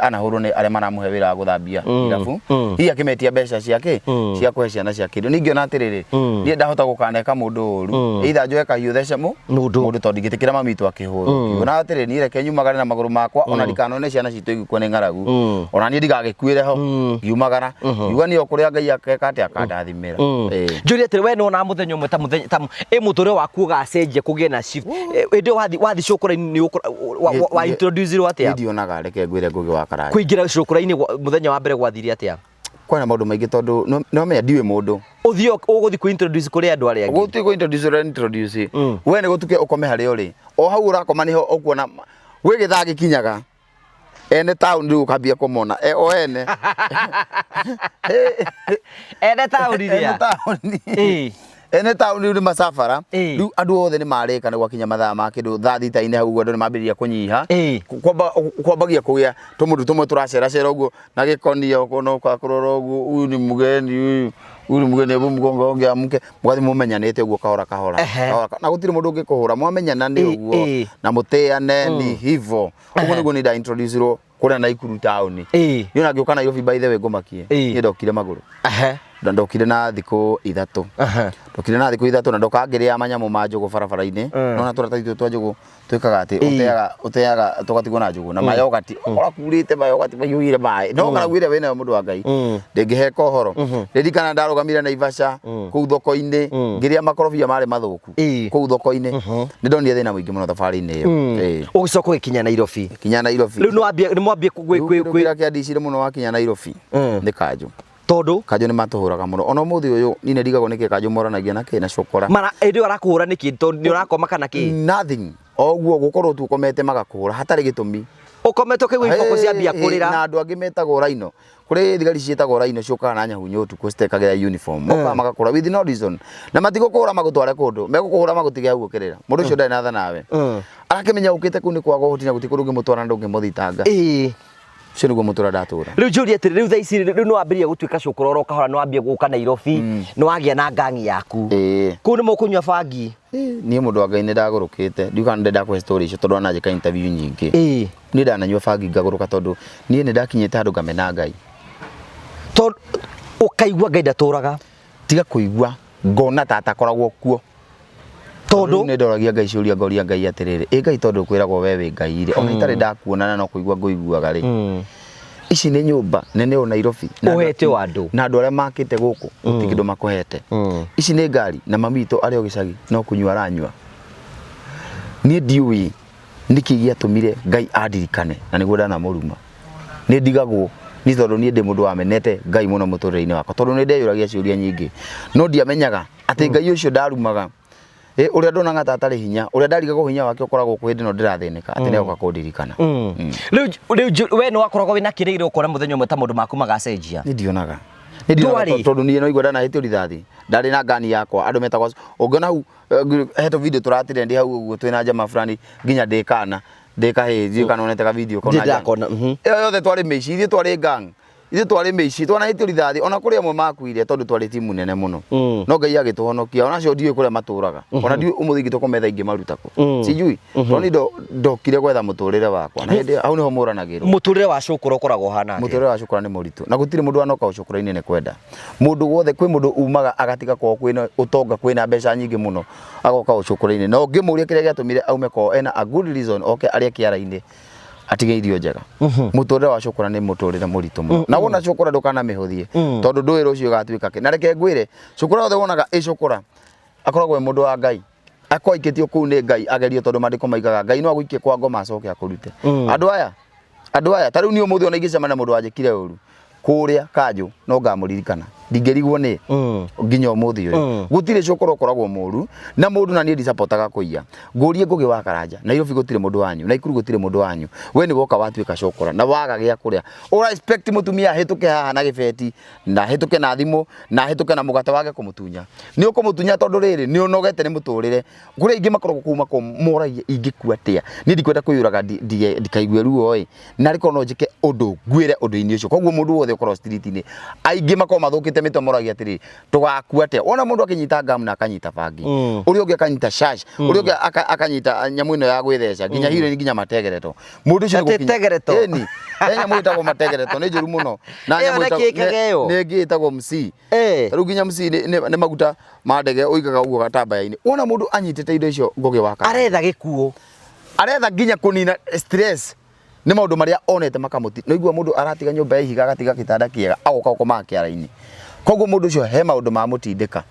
anahũrwo nĩ arĩa maramũhe wĩra wa gũthambia irabu, hihi akĩmetia mbeca ciake cia kũhe ciana ciake irio. Ningĩ ona atĩrĩrĩ, niĩ ndahota gũkaneka mũndũ ũru, either njoe kahiũ thece Mũndũ. mũndũ tondũ ndingĩtĩkĩra mami witũ akĩhũrwo. Ngiuga atĩrĩrĩ, niĩ reke nyumagare na magũrũ makwa, ona ndikanone ciana citũ igĩkua nĩ ng'aragu, ona niĩ ndigagĩkuĩre ho. Ngiumagara, ngiuga niĩ o kũrĩa Ngai akeka atĩ akandathimĩra. Ĩĩ. Njũrie atĩrĩ, we nĩwonaga mũthenya ũmwe ta mũthenya ta ĩ mũtũrĩre waku ũgacenjia kũgĩe na shift. Hĩndĩ ĩyo wathi cũkũra-inĩ nĩ wa introduce irwo atĩa? Niĩ ndionaga, reke ngwĩre Ngũgĩ wa Karanja. Kũingĩra cũkũra-inĩ mũthenya wa mbere gwathire atĩa? Kwĩna maũndũ maingĩ tondũ no menya ndiũĩ mũndũ. Ũthiĩ ũgũthiĩ kũ introduce kũrĩ andũ arĩa angĩ. Gũtirĩ kũ introduce ũrĩa introduce. We nĩ gũtuke ũkome harĩa ũrĩ. O hau ũrakoma nĩho ũkuona gwĩ gĩthaa gĩkinyaga. Ene taũni rĩu ũkambia kũmona. O ene. Ene taũni Ene rĩa. taũni. Ĩĩ. Ene taũni rĩu nĩ macabara. Ĩĩ. Rĩu andũ othe nĩ marĩka nĩ gwakinya mathaa ma kĩndũ thaa thita-inĩ hau ũguo andũ nĩ mambĩrĩria kũnyiha. Ĩĩ. Kwambagia kũgĩa tũmũndũ tũmwe tũraceracera ũguo na gĩkonia ũkona ũkakũrora ũguo, huyu ni mgeni huyu, huyu ni mgeni hebu mgonga onge amke, mũgathiĩ mũmenyanĩte ũguo kahora kahora. Ehe. Kahora na gũtirĩ mũndũ ũngĩkũhũra, mwamenyana nĩ Ĩĩ, ũguo ĩĩ. na mũtĩane ni hivo. Ũguo nĩguo niĩ nda introduce irwo kũrĩa Naikuru taũni. Ĩĩ. Niĩ ona ngĩũka Nairobi by the way ngũmakie. Ĩĩ. Niĩ ndokire magũrũ. Ehe. Na ndokire na thikũ ithatũ. Ehe. Ndokire na thikũ ithatũ na ndoka ngĩrĩa manyamũ ma njũgũ barabara-inĩ. Nona tũratathi tũtũ twa njũgũ twĩkaga atĩ ũteaga tũgatigwo na njũgũ na mayogati. Ũgakora kurĩte mayogati maiyũire maĩ. No ng'aragu ĩrĩa wĩnayo mũndũ wa Ngai ndĩngĩheka ũhoro. Ririkana ndarũgamire Naivasha kũu thoko-inĩ ngĩrĩa makorobia marĩ mathũku Ĩĩ. kũu thoko-inĩ. Nĩ ndonire thĩna mũingĩ mũno thabarĩ-inĩ ĩyo. Ĩĩ. Ũgĩcoka ũgĩkinya Nairobi. Kinya Nairobi. Rĩu nĩ mwambie Rĩu kĩndũ kĩrĩa kĩandicire mũno wakinya Nairobi nĩ kanjũ. Tondũ Kanjũ nĩ matũhũraga mũno. Ona ũmũthĩ ũyũ niĩ nĩ ndigagwo nĩkĩ kanjũ moranagia na kĩ na cũkũra. Mara hĩndĩ ĩyo arakũhũra nĩkĩ tondũ nĩ ũrakoma kana kĩ? Nothing. O ũguo gũkorwo tu ũkomete magakũhũra hatarĩ gĩtũmi. Ũkomete ũkaigua iboko ciambia Hey, kũrĩra. Na andũ angĩ metagwo raino. Kũrĩ thigari ciĩtagwo raino ciũkaga na nyahunyo ũtukũ citekagĩra uniform. Mokaga magakũra with no reason. Na matigũkũhũra magũtware kũndũ. Megũkũhũra magũtige hau ũkĩrĩra. Mũndũ ũcio ndarĩ na tha nawe. Arakĩmenya ũkĩte kũu nĩ kwaga ũhoti na gũtirĩ kũndũ ũngĩmũtwara na ndũngĩmũthitanga. Ĩĩ. Ũcio nĩguo mũtũra ndatũra. Rĩu njũrie atĩrĩ, rĩu thaa ici rĩu nĩ wambĩrĩria gũtuĩka cũkũra oro kahora, nĩ wambia gũka Nairobi, nĩ wagĩa na ngangi yaku. Ĩĩ. Kũu nĩ mũkũnyua bangi? Ĩĩ, niĩ mũndũ wa Ngai nĩ ndagũrũkĩte. Ndiũĩ kana nĩ ndakũhe story icio tondũ wananjĩka interview nyingĩ. Ĩĩ. Niĩ ndananyua bangi ngagũrũka tondũ niĩ nĩ ndakinyĩte handũ ngamena Ngai. Tondũ ũkaigua Ngai ndatũraga. Tiga kũigua ngona ta atakoragwo kuo. Tondũ nĩ ndoragia Ngai ciũria ngoria Ngai atĩrĩrĩ, ĩ Ngai tondũ kwĩragwo we wĩ Ngai rĩ, ona itarĩ ndakuona na no kũigua ngũiguaga rĩ. Ici nĩ nyũmba nene o Nairobi. Na Ũhete o andũ. Na andũ arĩa makĩte gũkũ gũtirĩ kĩndũ makũhete. Ici nĩ ngari na mami witũ arĩ o gĩcagi no kũnyua aranyua. Niĩ ndiũĩ nĩkĩ gĩatũmire Ngai andirikane na nĩguo ndanamũruma. Nĩ ndigagwo nĩ tondũ niĩ ndĩ mũndũ wamenete Ngai mũno mũtũrĩre-inĩ wakwa tondũ nĩ ndeyũragia ciũria nyingĩ no ndiamenyaga atĩ Ngai ũcio ndarumaga Ũrĩa ndonaga ta atarĩ hinya, ũrĩa ndarigagwo hinya wake ũkoragwo kũ hĩndĩ ĩno ndĩrathĩnĩka, atĩ nĩagoka kũndirikana. Rĩu we nĩ wakoragwo wĩna kĩrĩgĩrĩro ũkona mũthenya ũmwe ta maũndũ maku magacenjia? Nĩ ndionaga. Nĩ ndionaga. Ndwarĩ? Tondũ niĩ no igua ndanahĩtio rithathi, ndarĩ na ngani yakwa, andũ metagwo, ũngĩona hau he tũ video tũratrendi hau ũguo twĩna njama fulani nginya ndĩ kana ndĩ kahĩĩ, ndiũĩ kana wonete ka video kau na Ndirĩ njama. ndakona, mhm. Ĩyo yothe twarĩ mĩici, ithuĩ twarĩ gang, ithuĩ twarĩ mĩici, twanahĩtio rithathi, ona kũrĩ amwe makuire tondũ twarĩ timu nene mũno. No Ngai agĩtũhonokia, ona acio ndiũĩ kũrĩa matũraga, ona ndiũĩ ũmũthĩ ingĩtua kũmetha ingĩmaruta kũ, sijui, tondũ niĩ ndokire gwetha mũtũrĩre wakwa, na hĩndĩ hau nĩho mũranagĩrwo. Mũtũrĩre wa cũkũra ũkoragwo ũhana atĩa? Mũtũrĩre wa cũkũra nĩ mũritũ, na gũtirĩ mũndũ wanoka ũcũkũra-inĩ nĩ kwenda. Mũndũ wothe, kwĩ mũndũ umaga agatiga kwao kwĩna ũtonga, kwĩna mbeca nyingĩ mũno, agoka ũcũkũra-inĩ, na ũngĩmũria kĩrĩa gĩatũmire aume kwao ena a good reason, oke arĩe kĩara-inĩ atige irio njega. Mũtũrĩre wa cũkũra nĩ mũtũrĩre mũritũ mũno, na wona cũkũra ndũkanamĩhũthie, tondũ ndũĩ rũciũ ĩgatuĩka kĩ. Na reke ngwĩre, cũkũra yothe wonaga ĩ cũkũra akoragwo e mũndũ wa Ngai, akorwo aikĩtio kũu nĩ Ngai agerio, tondũ maandĩko maigaga Ngai no agũikie kwa ngoma acoke akũrute. Andũ aya ta rĩu niĩ ũmũthĩ ona ingĩcemania na mũndũ wanjĩkire ũru kũrĩa kanjũ no ngamũririkana, ndingĩrigwo nĩ nginya ũmũthĩ ũyũ. Gũtirĩ cũkũra ũkoragwo mũru na mũndũ, na niĩ ndicapotaga kũiya. Ngũrie Ngũgĩ wa Karanja, Nairobi gũtirĩ mũndũ wanyu, Naikuru gũtirĩ mũndũ wanyu, we nĩ woka watuĩka cũkũra na waga gĩa kũrĩa, ũra expect mũtumia ahĩtũke haha na gĩbeti na ahĩtũke na thimũ na ahĩtũke na mũgate, wage kũmũtunya? Nĩ ũkũmũtunya, tondũ rĩrĩ nĩ ũnogete nĩ mũtũrĩre. Kũrĩ aingĩ makoragwo kũu makoragwo moragia, ingĩkua atĩa? Niĩ ndikwenda kwĩyũraga ndikaigue ruo ĩ, na arĩ korwo no njĩke ũndũ nguĩre ũndũ-inĩ ũcio. Koguo mũndũ wothe ũkoragwo street-inĩ, aingĩ makoragwo mathũkĩte mĩtwe, moragia atĩrĩrĩ, tũgakua atĩa? Wona mũndũ akĩnyita ngamu na akanyita bangi, ũrĩa ũngĩ akanyita shash, ũrĩa ũngĩ akanyita nyamũ ĩno ya gwĩtheca, nginya heroin, nginya mategereto, mũndũ ũcio nĩ Atĩ tegereto? Ĩni, he nyamũ ĩtagwo mategereto, nĩ njũru mũno, na Ĩyo nyamũ nĩ ĩtagwo- kĩkaga ĩyo? nĩ ĩngĩ ĩtagwo MC. Rĩu nginya MC nĩ maguta ma ndege ũigaga ũguo gatambaya-inĩ. Wona mũndũ anyitĩte indo icio, Ngũgĩ wa Karanja, Aretha gĩkuũ. Aretha nginya kũnina stress nĩ maũndũ marĩa onete makamũti. Nĩ igua mũndũ aratiga nyũmba ya ihiga, agatiga gĩtanda kĩega, agoka gũkomaga kĩara-inĩ. Koguo mũndũ ũcio he maũndũ mamũtindĩka.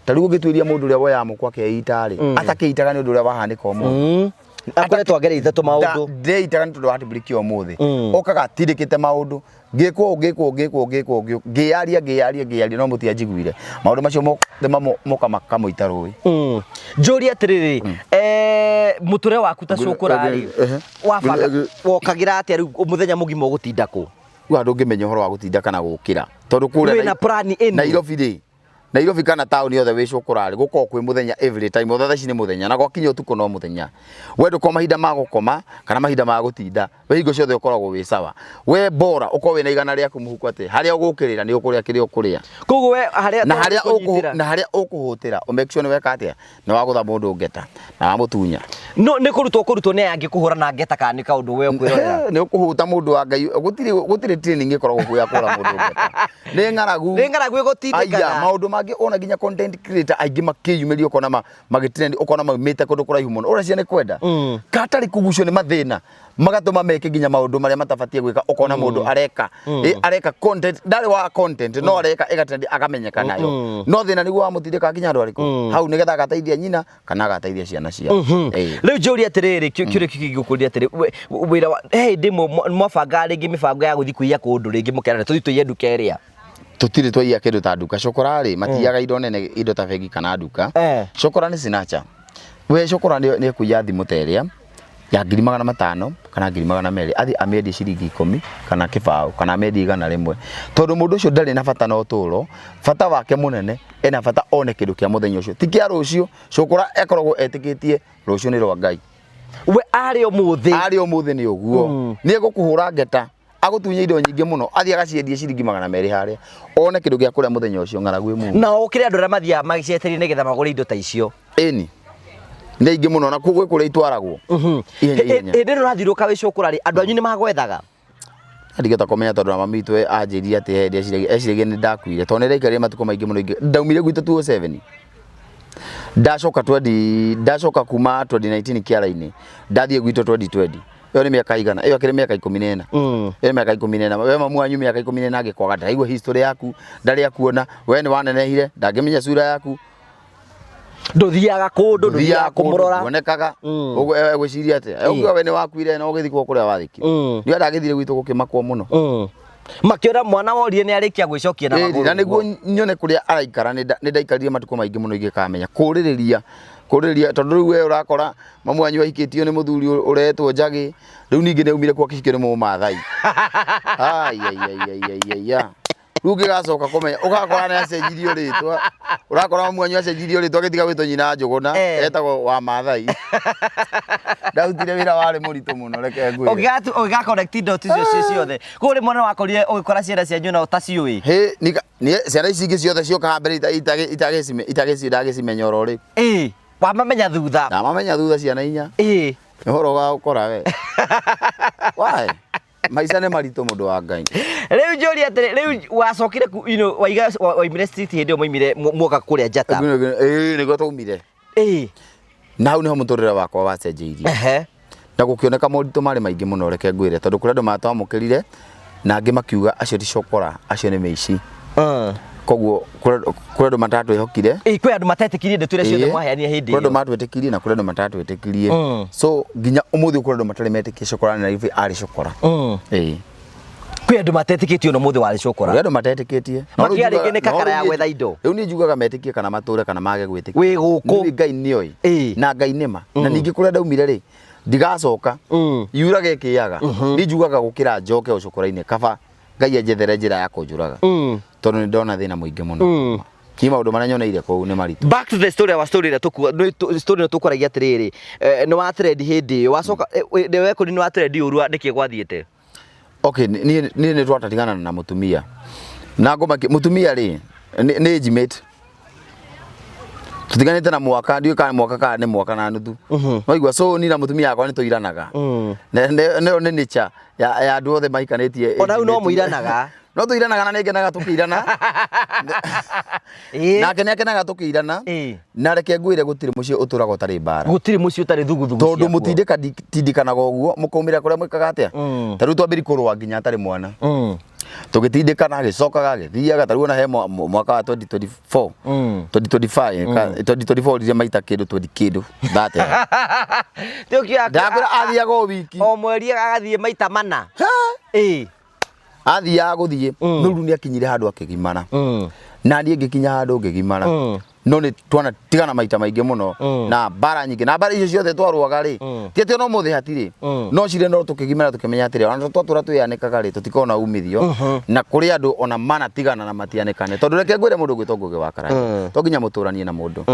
Ta rĩu ũngĩtuĩria mũndũ ũrĩa woyaga mũkwa akeita rĩ, atakĩitaga nĩ ũndũ ũrĩa wahanĩka ũmũthĩ. Akoretwo agereire tũmaũndũ. Ndeitaga nĩ tondũ wa heartbreak ya ũmũthĩ. Okaga atindĩkĩte maũndũ, ngĩkwo ũũ, ngĩkwo ũũ, ngĩkwo ũũ, ngĩkwo ũũ, ngĩyaria, ngĩyaria, ngĩyaria, no mũtianjiguire. Maũndũ macio mothe moka makamũita rũĩ. Njũrie atĩrĩrĩ, mũtũrĩre waku ta cũkũra rĩ, wabanga wokagĩra atĩa rĩu? Mũthenya mũgima ũgũtinda kũ? Rĩu ndũngĩmenya ũhoro wa gũtinda kana gũkĩra, tondũ kũrĩa Wĩna plan ĩno? Nairobi rĩ, Nairobi kana taũni yothe wĩ cũkũra rĩ, gũkoragwo kwĩ mũthenya every time, o thaa ici nĩ mũthenya, na gwakinya ũtukũ no mũthenya. We ndũkoragwo mahinda ma gũkoma kana mahinda ma gũtinda, we hingo ciothe ũkoragwo wĩ sawa. We bora ũkorwo wĩna 100 rĩaku mũhuko, atĩ harĩa ũgũkĩrĩra nĩ ũkũrĩa kĩrĩa ũkũrĩa. Koguo we harĩa Na harĩa kũnyitĩra. Na harĩa ũkũhũtĩra, ũ make sure nĩ weka atĩa, nĩ wagũtha mũndũ ngeta na wamũtunya. No nĩ kũrutwo nĩ aya angĩ kũhũra na ngeta, kana nĩ kaũndũ we ũkwĩrorera? Nĩ ũkũhũta mũndũ wa Ngai. Gũtirĩ training ĩkoragwo kuo ya kũhũra mũndũ ngeta, nĩ ng'aragu. Nĩ ng'aragu ĩgũtindĩkaga. Aya maũndũ mangĩ, ona nginya content creator aingĩ makĩyumĩria, ũkona magĩtrend, ũkona maumĩte kũndũ kũraihu mũno, ũreciria nĩ kwenda katarĩ kũgucio nĩ mathĩna magatũma meke nginya maũndũ marĩa matabatie gwĩka. Ũkona mũndũ areka areka content, ndarĩ wa content, no areka ĩgatrend, akamenyeka nayo, no thĩna nĩguo wamũtindĩka nginya andũ arĩkũ hau, nĩgetha agateithia nyina kana agateithia ciana ciao. Rĩu njũrie atĩrĩrĩ, kĩũria kĩngĩ ngũkũria atĩrĩ, wĩra wa he hĩndĩ mwabangaga rĩngĩ mĩbango ya gũthiĩ kũiya kũndũ rĩngĩ, mũkerana tũthiĩ tũiye nduka ĩrĩa? Tũtirĩ twaiya kĩndũ ta nduka. Cokora rĩ, matiyaga indo nene, indo ta bengi kana nduka. Cokora nĩ snatcher. We cokora nĩ ekuiya thimũ ta ĩrĩa ya 500,000 kana 200,000, athiĩ amĩendie ciringi 10 kana 20 kana amĩendie 100, tondũ mũndũ ũcio ndarĩ na bata na ũtũũro. Bata wake mũnene, ena bata one kĩndũ kĩa mũthenya ũcio, ti kĩa rũciũ. Cokora ekoragwo etĩkĩtie rũciũ nĩ rwa Ngai. We arĩ ũmũthĩ. Arĩ ũmũthĩ nĩ ũguo. Nĩ egũkũhũra ngeta, agũtunye indo nyingĩ mũno, athiĩ agaciendie ciringi 200 harĩa, one kĩndũ gĩa kũrĩa mũthenya ũcio. Ng'aragu ĩ mumu. Na ũkĩrĩ andũ arĩa mathiaga magĩceterie nĩgetha magũre indo ta icio? Ĩni, nĩ aingĩ mũno, na gwĩ kũrĩa itwaragwo ihenya ihenya. Hĩndĩ ĩno ũrathiũrũrũka wĩ cũkũra rĩ, andũ anyu nĩ magwethaga? Ndigĩhota kũmenya, tondũ na mami witũ anjĩrire atĩ he hĩndĩ eciragia nĩ ndakuire, tondũ nĩ ndaikarire matukũ maingĩ mũno. Ndaumire gwitũ 2007, ndacoka 20, ndacoka kuma 2019 kĩara-inĩ, ndathiĩ gwitũ 2020. Ĩyo nĩ mĩaka igana? Ĩyo akĩrĩ mĩaka 14. Ĩyo nĩ mĩaka 14. We mamu wanyu mĩaka 14 angĩkwaga, ndaraigua history yaku, ndarĩ akuona, we nĩ wanenehire, ndangĩmenya sura yaku. Ndũthiaga kũndũ, ndũthiaga kũmũrora. Ndũonekaga. Ũguo egwĩciria atĩa? Ũguo we nĩ wakuire na ũgĩthikwo kũrĩa wathikirwo. Ndio ndagĩthire gwitũ gũkĩmakwo mũno. Makĩona mwana worie nĩ arĩkia gwĩcokia na Ĩĩ, magũrũ. Na nĩguo nyone kũrĩa araikara, nĩ ndaikarire matukũ maingĩ mũno ingĩkamenya kũrĩrĩria kũrĩrĩria, tondũ rĩu we ũrakora mamu wanyu ahikĩtio nĩ mũthuri ũretwo Njagĩ, rĩu ningĩ nĩ aumire kwa kĩhikio nĩ Mũmathai. Ai ai ai ai ai ai ya. Rĩu ũngĩgacoka kũmenya ũgakora nĩ acenjirio rĩtwa, ũrakora mamu wanyu acenjirio rĩtwa agĩtiga gwĩtwo nyina Njũgũna, etagwo wa Mathai. Ndarutire wĩra warĩ mũritũ mũno, reke ngwĩre. Ũngĩgatu ũngĩga connect dot icio cio ciothe. Koguo rĩmwe nĩ wakorire ũgĩkora ciana cianyu na ũtaciũĩ. Hĩ, ciana ici ingĩ ciothe cioka mbere itagĩcimenya oro rĩ. Ĩĩ, wamamenya thutha. Ndamamenya thutha ciana inya. Ĩĩ. Nĩ ũhoro wa gũkora we. Why? Maica nĩ maritũ mũndũ wa Ngai. Rĩu njũrie atĩrĩ, rĩu wacokire ku, you know, waiga waimire street hĩndĩ ĩyo mwaimire muoka kũrĩa Njata. Ĩĩ, nĩguo twaumire. Ĩĩ. Na hau nĩho mũtũrĩre wakwa wacenjeirie. Na gũkĩoneka moritũ marĩ maingĩ mũno, reke ngwĩre, tondũ kũrĩ andũ matwamũkĩrire na angĩ makiuga acio ti cokora, acio nĩ mĩici. Koguo kũrĩ andũ matatwĩhokire. Ĩĩ, kwĩ andũ matetĩkirie ndeto iria ciothe mwaheanire hĩndĩ ĩyo. Kũrĩ andũ ĩyo. matwĩtĩkirie na kũrĩ andũ matatwĩtĩkirie. So nginya ũmũthĩ kũrĩ andũ matarĩ metĩkia cokora na Nairobi arĩ cokora. Ĩĩ. Kwĩ andũ matetĩkĩtie ona ũmũthĩ warĩ cokora. Kũrĩ andũ matetĩkĩtie. Makiuga rĩngĩ nĩ kakara ya gwetha indo. Rĩu niĩ njugaga metĩkie kana matũre kana mage gwĩtĩkia. Wĩ gũkũ. Niĩ Ngai nĩoĩ. Ĩĩ. Na Ngai nĩma. Na ningĩ kũrĩa ndaumire rĩ, ndigacoka. Yuraga ĩkĩaga. Niĩ njugaga gũkĩra njoke ũcokora-inĩ kaba Ngai anjethere njĩra ya kũnjũraga. Tondũ nĩ ndona thĩna mũingĩ mũno. Niĩ maũndũ marĩa nyoneire kũu nĩ maritũ. Back to the story, our story ĩrĩa tũkua story ĩno tũkwaragia atĩrĩrĩ, nĩ wa trend hĩndĩ ĩyo wacoka nĩ wekũri nĩ wa trend ũru nĩkĩ gwathiĩte? Okay, niĩ nĩ twatatigana na mũtumia. Na ngoma mũtumia rĩ nĩ age mate. Tũtiganĩte na mwaka, ndiũĩ kana nĩ mwaka kana nĩ mwaka na nuthu. Waigua, so niĩ na mũtumia wakwa nĩ tũiranaga. Nĩyo nĩ nature ya andũ othe mahikanĩtie. Ona rĩu no mũiranaga? No tũiranaga na nĩ ngenaga tũkĩirana. Nake nĩ akenaga tũkĩirana. Na reke ngwĩre gũtirĩ mũciĩ ũtũraga ũtarĩ mbara. Gũtirĩ mũciĩ ũtarĩ thuguthugu ciakuo. Tondũ mũtindĩkanaga ũguo, mũkaumĩra kũrĩa mwĩkaga atĩa? Ta rĩu twambĩrĩria kũrũa nginya atarĩ mwana. Tũgĩtindĩkana agĩcokaga agĩthiaga, ta rĩu ona he mwaka wa 2024, 2025, 2024 rĩrĩa maita kĩndũ 20 kĩndũ thate. Ndakwĩra athiaga o wiki. O mweri agathiĩ maita mana. Ĩĩ. Athiaga gũthiĩ, no rĩu nĩ akinyire handũ akĩgimara. Na niĩ ngĩkinya handũ ngĩgimara. No nĩ twana tigana maita maingĩ mũno na mbara nyingĩ, na mbara icio ciothe twarũaga rĩ, ti atĩ ona ũmũthĩ hatirĩ, no cirĩ, no tũkĩgimara tũkĩmenya atĩrĩ, ona twatũra twĩyanĩkaga rĩ, tũtikoragwo na umithio, na kũrĩ andũ ona manatigana na matianĩkane, tondũ reke ngwĩre mũndũ ũgwĩtwo Ngũgĩ wa Karanja, to nginya mũtũranie na mũndũ,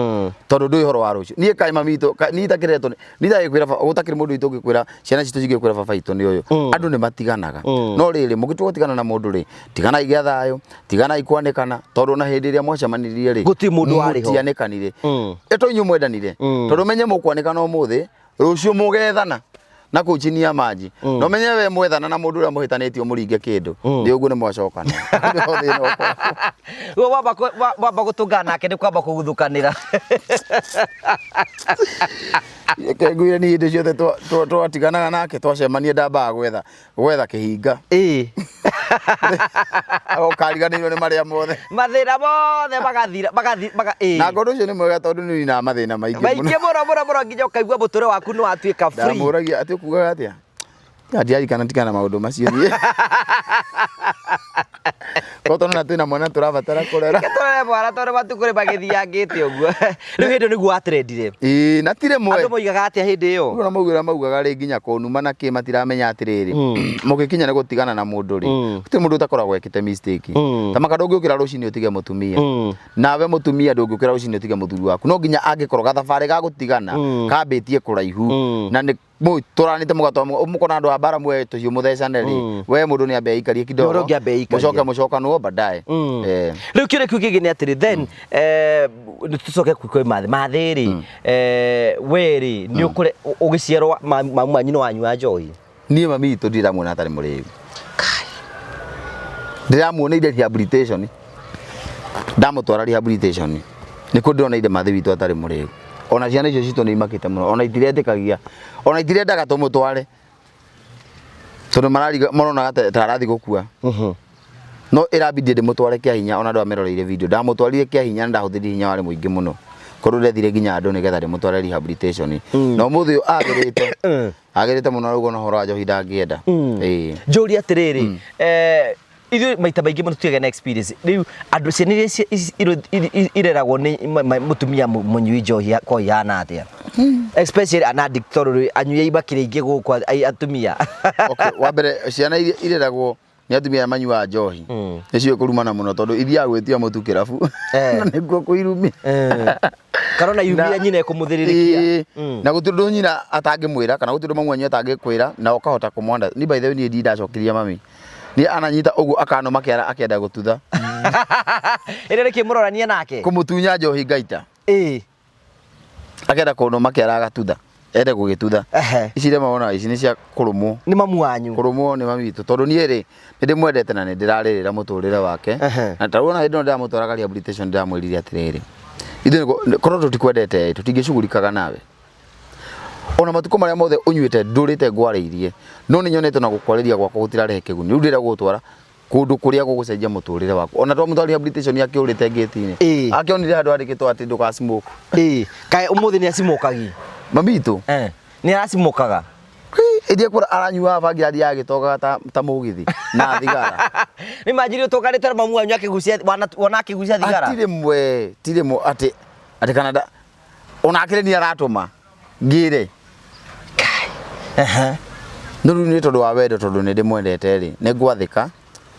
tondũ ndũĩ ũhoro wa rũciũ. Niĩ kaĩ mami witũ, niĩ itakĩreretwo niĩ itagĩkwĩra gũtakĩrĩ mũndũ witũ ũngĩkwĩra ciana citũ cingĩkwĩra baba witũ nĩ ũyũ. Andũ nĩ matiganaga, no rĩrĩ mũgĩtua gũtigana na mũndũ rĩ, tiganai gĩa thayũ, tiganai kwanĩkana, tondũ na hĩndĩ ĩrĩa mwacemanirie rĩ, Gũtirĩ mũndũ warĩ ho. Mũtianĩkanire. Ĩto inyuĩ mwendanire, tondũ menye mũkwanĩkana ũmũthĩ, rũciũ mũgethana na kũu chini ya maji. No menye we mwethana na mũndũ ũrĩa mũhĩtanĩtie mũringe kĩndũ, nĩ ũguo nĩ mwacokana. Nĩho thĩna ũkoragwo. Rĩu wamba gũtũngana nake nĩ kwamba kũguthũkanĩra. Reke ngwĩre niĩ hĩndĩ ciothe twatiganaga nake, twacemania ndambaga gwetha kĩhinga. Ĩĩ. Ũkariganĩirwo nĩ marĩa mothe. Mathĩna mothe magathira, ĩĩ. Na ngorwo ũcio nĩ mwega tondũ nĩ ũninaga mathĩna maingĩ mũno. Maingĩ mũno mũno mũno nginya ũkaigua mũtũrĩre waku nĩ watuĩka free. Ndamũragia atĩ ũkugaga atĩa? Ya ndiarikana tigana na maũndũ macio niĩ. Ko tondũ na twĩna mwana tũrabatara kũrera. Reke tũrere mwana tondũ matukũ nĩ magĩthiangĩte ũguo. Rĩu hĩndĩ ĩyo nĩguo watrendire. Ĩĩ, na ti rĩmwe. Andũ moigaga atĩa hĩndĩ ĩyo? Rĩu ona maugĩra maugaga rĩ nginya kũnuma na kĩ matiramenya atĩrĩrĩ. Mũgĩkinya nĩ gũtigana na mũndũ rĩ. Gũtirĩ mũndũ ũtakoragwo ekĩte mistake. Ta maka ndũngĩũkĩra rũcinĩ ũtige mũtumia. Nawe mũtumia ndũngĩũkĩra rũcinĩ ũtige mũthuri waku. No nginya angĩkorwo gathabarĩ ga gũtigana kambĩtie kũraihu. Na nĩ mũtũranĩte mũgatwa mũkona andũ a mbara muoe tũhiũ mũthecane rĩ, we mũndũ nĩ ambe aikarie kidogo. Mũndũ ũngĩ ambe aikarie. Mũcoke mũcokanwo baadaye. Rĩu kĩũria kĩu kĩngĩ nĩ atĩrĩ, then nĩ tũcoke kwĩ mathĩ mathĩ rĩ, we rĩ nĩ ũkũre ũgĩciarwo mamu manyu nĩ wanyua njohi? Niĩ mami witũ ndiramuona atarĩ mũrĩu. Ndĩramuoneire rehabilitation. Ndamũtwara rehabilitation. Nĩkuo ndĩroneire mathĩ witũ atarĩ mũrĩu. Ona ciana icio citũ nĩ imakĩte mũno. Ona itiretĩkagia. Ona itirendaga tũmũtware. Tondũ marariga maronaga ta arathiĩ gũkua. No ĩrambindire ndĩmũtware kĩa hinya ona andũ ameroreire video. Ndamũtwarire kĩa hinya na ndahũthĩrire hinya warĩ mũingĩ mũno. Korwo ndethire nginya andũ nĩgetha ndĩmũtware rehabilitation. Na ũmũthĩ ũyũ agĩrĩte. Agĩrĩte mũno rĩu ona ũhoro wa njohi ndangĩenda. Ĩĩ. Njũrie atĩrĩrĩ, Ithuĩ maita maingĩ mũno tũtigagĩa na experience. Rĩu andũ ciana iria ireragwo nĩ mũtumia mũnyui njohi ko ihana atĩa? Especially an addict, tondũ rĩu anyui makĩrĩ aingĩ gũkũ atumia. Okay, wa mbere, ciana iria ireragwo nĩ atumia arĩa manyuaga njohi nĩ ciũĩ kũrumana mũno, tondũ ithiaga gwĩtia mũtu kĩrabu na nĩkuo kũirumia. Kana ona irumia nyina ĩkũmũthĩrĩrĩkia. Ĩĩ. Na gũtirĩ ũndũ nyina atangĩmwĩra kana gũtirĩ ũndũ mamu wanyu atangĩkwĩra na ũkahota kũmwanda. Ni by the way, niĩ ndindacokirie mami, niĩ ananyita ũguo akanũma kĩara akĩenda gũtutha. Ĩrĩa nĩkĩ mũrorania nake? Kũmũtunya njohi ngaita. Akenda kũnũma kĩara agatutha, ende gũgĩtutha. Ici iria mawona ici nĩ cia kũrũmwo. Nĩ mamu wanyu? Kũrũmwo nĩ mami witũ, tondũ niĩ rĩ, nĩ ndĩmwendete na nĩ ndĩrarĩrĩra mũtũrĩre wake. Na ta rĩu ona hĩndĩ ĩno ndĩramũtwaraga rehabilitation, ndĩramwĩrire atĩrĩrĩ, ithuĩ korwo tũtikwendete tũtingĩcugurikaga nawe, ona matukũ marĩa mothe ũnyuĩte ndũrĩte ngwarĩirie, no nĩ nyonete ona gũkwarĩria gwakwa gũtirarehe kĩguni. Rĩu ndĩrenda gũgũtwara kũndũ kũrĩa gũgũcenjia mũtũrĩre waku. Ona twamũtwara rehabilitation akĩũrĩte ngĩti-inĩ, akĩonire handũ handĩkĩtwo atĩ ndũga smoke. Ĩĩ, kaĩ ũmũthĩ nĩ acimũkagi? Mami witũ. Nĩ aracimũkaga? Ĩndĩ ekũra aranyuaga bangi, athiaga agĩtogaga ta mũgithi na thigara. Nĩ manjiri ũtũnganĩte na mamu wanyu akĩgucia, wona akĩgucia thigara? Atirĩ mwe, tirĩ mwe atĩ kana nda onake nĩ aratũma ngĩre. No rĩu nĩ tondũ wa wendo, tondũ nĩ ndĩmwendete rĩ, nĩ ngwathĩka,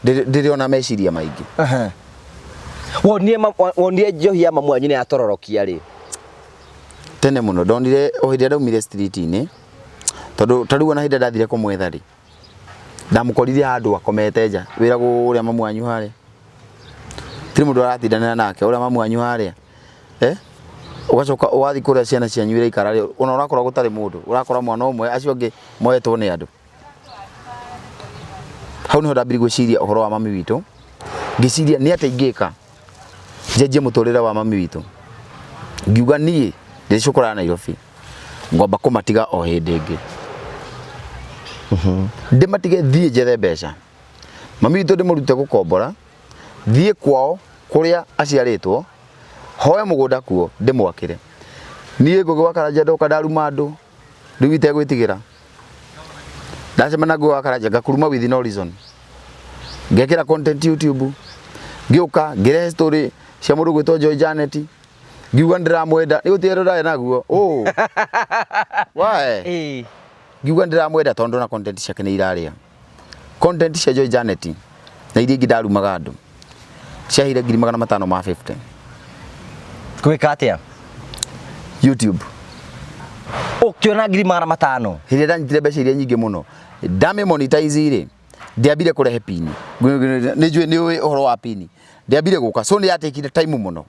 ndĩrĩ ona meciria maingĩ. Wonire njohi ya mamu wanyu nĩ yatororokia rĩ? Tene mũno ndonire o hĩndĩ ĩrĩa ndaumire street-inĩ, tondũ ta rĩu ona hĩndĩ ĩrĩa ndathire kũmwetha rĩ, ndamũkorire handũ akomete nja wĩra ũrĩa mamu wanyu harĩa, tirĩ mũndũ aratindanĩra nake, ũrĩa mamu wanyu harĩa, eh ũgacoka ũgathiĩ kũrĩa ciana cianyu iraikara rĩ, ona ũrakora gũtarĩ mũndũ, ũrakora mwana ũmwe, acio angĩ moetwo nĩ andũ. Hau niho ndambirie gwĩciria ũhoro wa mami witũ, ngĩciria nĩ atĩa ingĩka njenjie mũtũrĩre wa mami witũ. Ngiuga niĩ ndĩcũkũraga Nairobi, ngwamba kũmatiga o hĩndĩ ĩngĩ, ndĩmatige thiĩ njethe mbeca, mami witũ ndĩmũrute gũkombora, thiĩ kwao kũrĩa aciarĩtwo, hoe mũgũnda kuo ndĩmwakĩre. Niĩ Ngũgĩ wa Karanja ndoka ndaruma andũ rĩu itegwĩtigĩra, ndacemania na Ngũgĩ wa Karanja ngakuruma with no reason, ngekĩra content YouTube, ngĩũka ngĩrehe story cia mũndũ gwĩtwo Joy Janet, ngiuga ndĩramwenda, nĩ gũtirĩ ũndũ ndarĩ naguo oh why? Ngiuga ndĩramwenda tondũ ndona content ciake nĩ irarĩa. Content cia Joy Janet na iria ingĩ ndarumaga andũ ciaheire 550,000. Gwĩka atĩa? YouTube. Ũkĩona 500,000? Hĩndĩ ĩrĩa ndanyitire mbeca iria nyingĩ mũno ndamĩ monetize rĩ, ndiambire kũrehe pini, nĩ njũĩ nĩ ũĩ ũhoro wa pini, ndiambire gũka, so nĩ yatekire time mũno,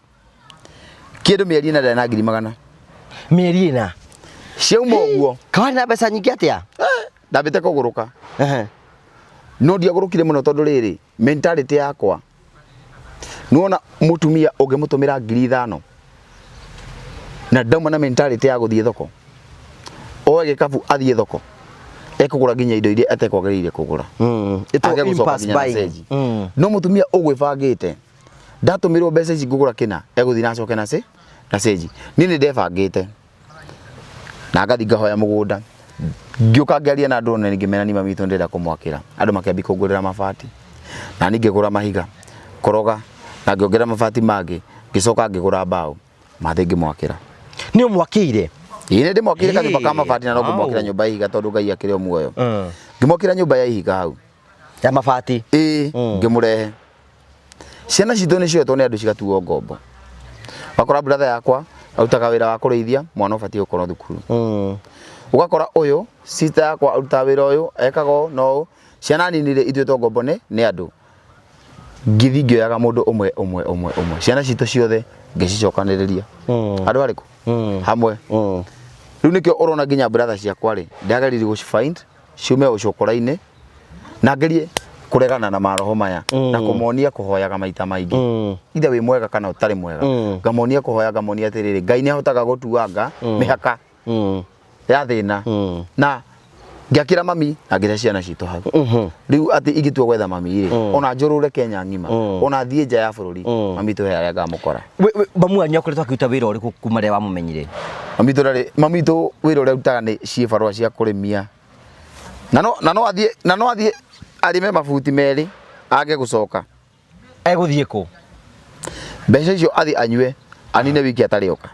kĩndũ mĩeri 4 ndarĩ na 100,000. Mĩeri 4? Ciauma ũguo. Kawarĩ na mbeca nyingĩ atĩa? Ndambĩte kũgũrũka. No ndiagũrũkire mũno, tondũ rĩrĩ, mentality yakwa, nĩwona mũtumia ũngĩmũtũmĩra 5,000 na ndauma na mentality ya gũthiĩ thoko, oe gĩkabu athiĩ thoko, ekũgũra nginya indo iria atekwagĩrĩire kũgũra. Ĩtagwo Age gũcoka impulse nginya na buying. cenji. No mũtumia ũgwĩbangĩte, ndatũmĩrwo mbeca ici ngũgũra kĩna, egũthiĩ na acoke na cenji. Niĩ nĩ ndebangĩte na ngathi ngahoya mũgũnda, ngĩũka ngĩaria na andũ nene, ngĩmera ni mami witũ ndĩrenda kũmwakĩra. Andũ makĩambia kũngũrĩra mabati, na niĩ ngĩgũra mahiga koroga na ngĩongerera mabati mangĩ, ngĩcoka ngĩgũra mbaũ mathĩ ngĩmwakĩra. Nĩ ũmwakĩire? Ĩĩ, nĩ ndĩmwakĩire kanyũmba ka mabati na no ngũmwakĩra nyũmba ya ihiga, tondũ Ngai akĩrĩ o muoyo. Ngĩmwakĩra nyũmba ya ihiga hau. Ya mabati? Ĩĩ. Ngĩmũrehe. Ciana citũ nĩ cioetwo nĩ andũ cigatuo ngombo. Wakora brother yakwa arutaga wĩra wa kũrĩithia, mwana ũbatiĩ gũkorwo thukuru. Ũgakora ũyũ sister yakwa arutaga wĩra ũyũ, ekaga ũũ na ũũ, ciana nini rĩ ituĩtwo ngombo nĩ andũ. Ngĩthiĩ ngĩoyaga mũndũ ũmwe ũmwe ũmwe ũmwe, ciana citũ ciothe ngĩcicokanĩrĩria andũ arĩkũ hamwe. Rĩu nĩkĩo ũrona nginya brother ciakwa rĩ, ndageririe gũci find ciume ũcokora-inĩ na ngerie kũregana na maroho maya na kũmonia kũhoyaga maita maingĩ, ithe wĩ mwega kana ũtarĩ mwega, ngamonia kũhoya, ngamonia atĩrĩrĩ, Ngai nĩ ahotaga gũtuanga mĩhaka ya thĩna, na ngĩakĩra mami na ngĩre ciana citũ hau. Rĩu atĩ ingĩtua gwetha mami rĩ, ona njũrũre Kenya ng'ima, ona thiĩ nja ya bũrũri, mami witũ he harĩa ngamũkora. Mamu wanyu akoretwo akĩruta wĩra ũrĩkũ kuma rĩrĩa wamũmenyire? Mami witũ ndarĩ, mami witũ wĩra ũrĩa arutaga nĩ ciĩbarũa cia kũrĩmia, na no athiĩ arĩme mabuti 2. Age gũcoka. Egũthiĩ kũ? Mbeca icio athiĩ anyue anine wiki atarĩ oka.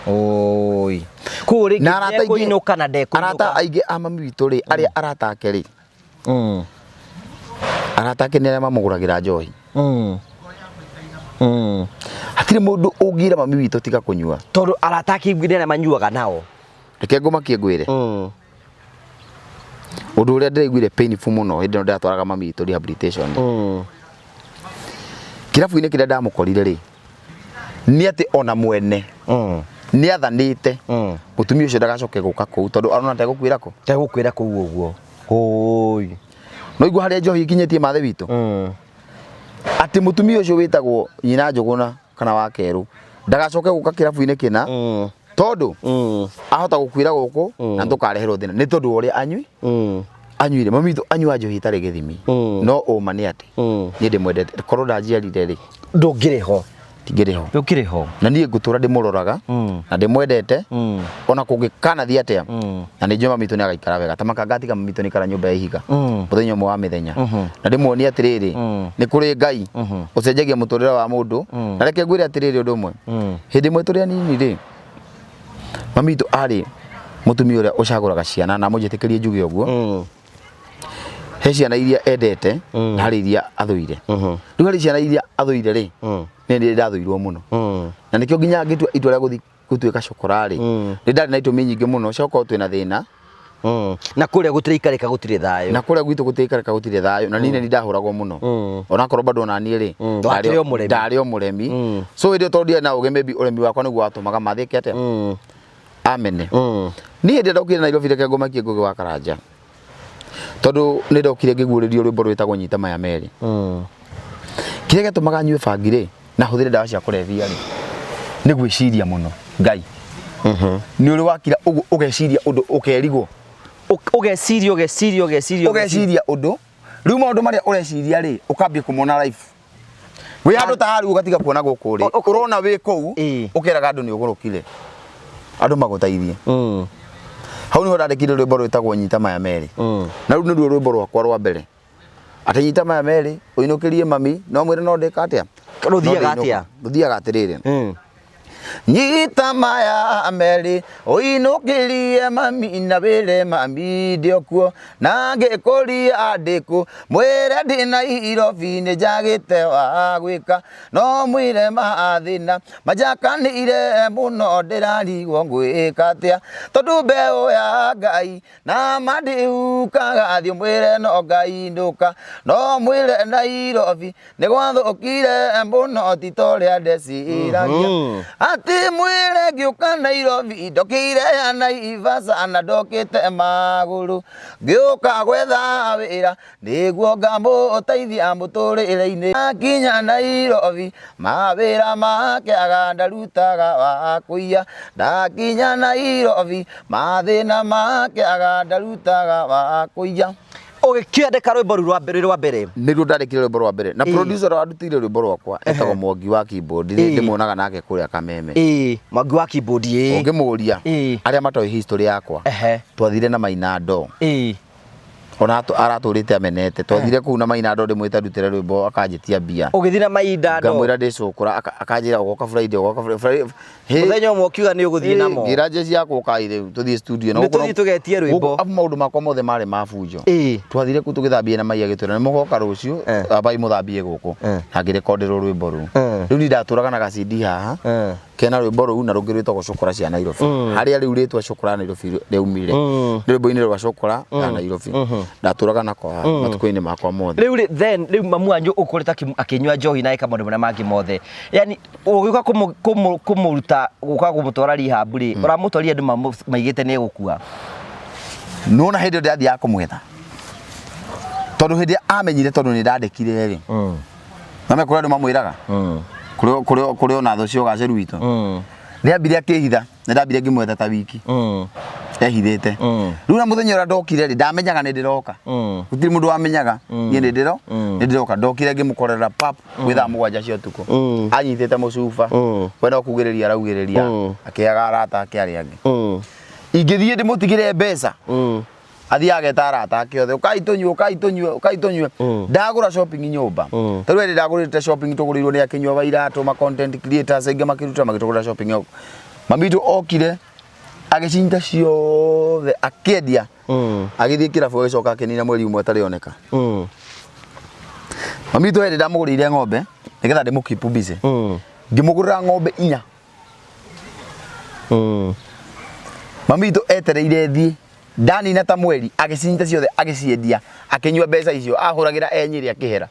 Oi. Kũu rĩngĩ Na arata aingĩ- ndekũinũka na arata ndekũinũka. aingĩ a mami witũ rĩ, arĩa arata ake rĩ, arata ake nĩ arĩa mamũgũragĩra njohi. Hatirĩ mũndũ ũngĩra mami witũ tiga kũnyua. Tondũ arata ake aingĩ nĩ arĩa manyuaga nao. Reke ngũmakie ngwĩre ũndũ ũrĩa ndĩraiguire painful mũno hĩndĩ ĩno ndĩratwaraga mami witũ rehabilitation. Kĩrabu-inĩ kĩrĩa ndamũkorire rĩ, nĩ atĩ ona mwene nĩ athanĩte mũtumia ũcio ndagacoke gũka kũu tondũ arona tegũkuĩra kũ. Tegũkwĩra kũu ũguo. Oi. No igua harĩa njohi ikinyĩtie mathe witũ, atĩ mũtumia ũcio wĩtagwo nyina Njũgũna kana wa kerũ ndagacoke gũka kĩrabu-inĩ kĩna, tondũ ahota gũkuĩra gũkũ na tũkareherwo thĩna nĩ tondũ wa ũrĩa anyui anyuire. Mami witũ anyua njohi itarĩ gĩthimi. No ũma nĩ atĩ niĩ ndĩmwendete, korwo ndanjiarire rĩ, Ndũngĩrĩ ho. Ndingĩrĩ ho. Ndũkĩrĩ ho. Na niĩ ngũtũra ndĩmũroraga na ndĩmwendete ona kũngĩkanathiĩ atĩa, na nĩ njũĩ mami witũ nĩ agaikara wega ta makanga atiga mami witũ nĩ ikara nyũmba ya ihiga mũthenya ũmwe wa mĩthenya, na ndĩmuonie atĩrĩrĩ, nĩ kũrĩ Ngai ũcenjagia mũtũrĩre wa mũndũ. Na reke ngwĩre atĩrĩrĩ, ũndũ ũmwe, hĩndĩ ĩmwe tũrĩ anini rĩ, mami witũ arĩ mũtumia ũrĩa ũcagũraga ciana, na mũnjĩtĩkĩrie njuge ũguo, he ciana iria endete na harĩ iria athũire. Rĩu harĩ ciana iria athũire rĩ, nĩ ndĩ ndathũirwo mũno, na nĩkĩo nginya ngĩtua itua rĩa gũthiĩ gũtuĩka cokora rĩ, nĩ ndarĩ na itũmi nyingĩ mũno cia gũkorwo twĩna thĩna. Na kũrĩa gũtiraikarĩka, gũtirĩ thayũ. Na kũrĩa gwitũ gũtiraikarĩka, gũtirĩ thayũ, na niĩ nĩ ndahũragwo mũno, onakorwo bado ona niĩ rĩ, Wakĩrĩ o mũremi. Ndarĩ o mũremi. So hĩndĩ ĩyo tondũ ndiarĩ na ũgĩ, maybe ũremi wakwa nĩguo watũmaga mathĩke atĩa amene. Niĩ hĩndĩ ĩrĩa ndokire Nairobi, reke ngũmakie Ngũgĩ wa Karanja, tondũ nĩ ndokire ngĩguũrĩrio rwĩmbo rwĩtagwo Nyita Maya Merĩ. Kĩrĩa gĩatũmaga nyue bangi rĩ na hũthĩre ndawa cia kũrebia rĩ, nĩ gwĩciria mũno. Ngai nĩ ũrĩ wakira ũguo ũgeciria ũndũ ũkerigwo. Ũgeciria, ũgeciria, ũgeciria, ũgeciria ũndũ, rĩu maũndũ marĩa ũreciria rĩ, ũkambia kũmona life wĩ handũ ta harĩa, ũgatiga kuona gũkũ rĩ, ũrona wĩ kũu, ũkeraga andũ nĩ ũgũrũkire, andũ magũteithie. Hau niho ndandĩkire rwĩmbo rwĩtagwo Nyita Maya Merĩ, na rĩu nĩruo rwĩmbo rwakwa rwa mbere, atĩ nyita maya merĩ ũinũkĩrie mami, no mwĩre no ndĩka atĩa. Rũthiaga No ndĩinũka. Atĩa? Rũthiaga atĩrĩrĩ: nyita maya merĩ ũinũkĩrie mami, na wĩre mami ndĩokuo, na ngĩkũria ndĩkũ, mwĩre ndĩ Nairobi, nĩ njagĩte wa gwĩka, no mwĩre mathĩna manjakanĩire mũno, ndĩrarigwo ngwĩka atĩa, tondũ mbeũ ya Ngai na mandihukaga, thiĩ mwĩre no ngainũka, no mwĩre Nairobi nĩ gwathũkire mũno, ti ta ũrĩa ndeciragia, atĩ mwĩre ngĩũka Nairobi ndokĩire ya Naivasha, na ndokĩte magũrũ ngĩũka gwetha wĩra nĩguo ngamũteithia mũtũrĩre-inĩ. Akinya Nairobi mawĩra makĩaga, ndarutaga wa kũiya. Ndakinya Nairobi mathĩna makĩaga, ndarutaga wa kũiya. Ũgĩkĩandĩka rwĩmbo rũu rwa mbere, rwa mbere? Nĩruo ndandĩkire rwĩmbo rwa mbere, na producer ũrĩa wandutĩire rwĩmbo rwakwa etagwo Mwangi wa keyboard. Ndĩmuonaga nake kũrĩa Kameme. Ĩĩ, Mwangi wa keyboard, ĩĩ. Ũngĩmũria, arĩa matoĩ history yakwa, twathire na Maina Ndo. Ona aratũrĩte amenete, twathire kũu na Maina Ndo, ndĩmwĩte ndutĩre rwĩmbo, akanjĩtia mbia. Ũgĩthiĩ na Mainda Ndo? Ngamwĩra ndĩcũkũra, akanjĩra ũgoka Friday, ũgoka Friday. Mũthenya ũmwe ũkiuga nĩ ũgũthiĩ namo. Ngĩra njeci yakwa, ũkai rĩu tũthiĩ studio. Na Nĩ tũthiĩ tũgetie rwĩmbo. Abu maũndũ makwa mothe marĩ ma bunjo. Twathire kũu tũgĩthambie na mai, agĩtwĩra nĩ mũgoka rũciũ, ambai mũthambie gũkũ, na ngĩrekonderwo rwĩmbo rũu. Rĩu niĩ ndatũraga na gacindi haha kena rwĩmbo rũu na rũngĩ rwĩtagwo Cũkũra cia Nairobi, harĩa rĩu rĩtwa Cũkũra ya Nairobi rĩaumire nĩ rwĩmbo-inĩ rwa Cũkũra ya Nairobi. Ndatũraga nako haha matukũ-inĩ makwa mothe. Rĩu rĩ, then rĩu mamu wanyu ũkoretwo akĩnyua njohi na ĩka maũndũ marĩa mangĩ mothe, yani ũgĩũka kũmũruta, gũka kũmũtwara rehab rĩ, ũramũtwarire andũ maigĩte nĩ egũkua. Nona hĩndĩ ĩyo ndĩrathiaga kũmwetha, tondũ hĩndĩ ĩrĩa amenyire tondũ nĩ ndandĩkire rĩ, na kũrĩ andũ mamwĩraga kũrĩ ona thũ cia ũgacĩru witũ, nĩ ambire akĩhitha. Nĩ ndambire ngĩmwetha ta wiki ehithĩte. Rĩu na mũthenya ũrĩa ndokire rĩ, ndamenyaga nĩ ndĩroka, gũtirĩ mũndũ wamenyaga niĩ nĩ ndĩroka. Ndokire ngĩmũkorera pap gwĩ thaa 7 cia ũtukũ, anyitĩte mũcuba, we no kugĩrĩria araugĩrĩria, akĩaga arata ake arĩa angĩ. Ingĩthiĩ ndĩmũtigĩre mbeca. Athiaga ageta arata ake othe, ũkai tũnyue, ũkai tũnyue, ũkai tũnyue. Ndagũra shopping nyũmba. Ta rĩu hĩndĩ ndagũrĩte shopping tũgũrĩirwo nĩ akĩnyua wa iratũ, ma content creators aingĩ makĩruta magĩtũgũrĩra shopping ĩyo. Mami witũ okire agĩcinyita ciothe akĩendia. Agĩthiĩ kĩrabu agĩcoka akĩnina mweri ũmwe atarĩ oneka. Mami witũ hĩndĩ ndamũgũrĩire ng'ombe nĩgetha ndĩmũ keep busy. Ngĩmũgũrĩra ng'ombe inya. Mami witũ etereire thiĩ ndanina ta mweri agĩcinyita ciothe agĩciendia akĩnyua mbeca icio ahũragĩra e Nyĩrĩ akĩhera.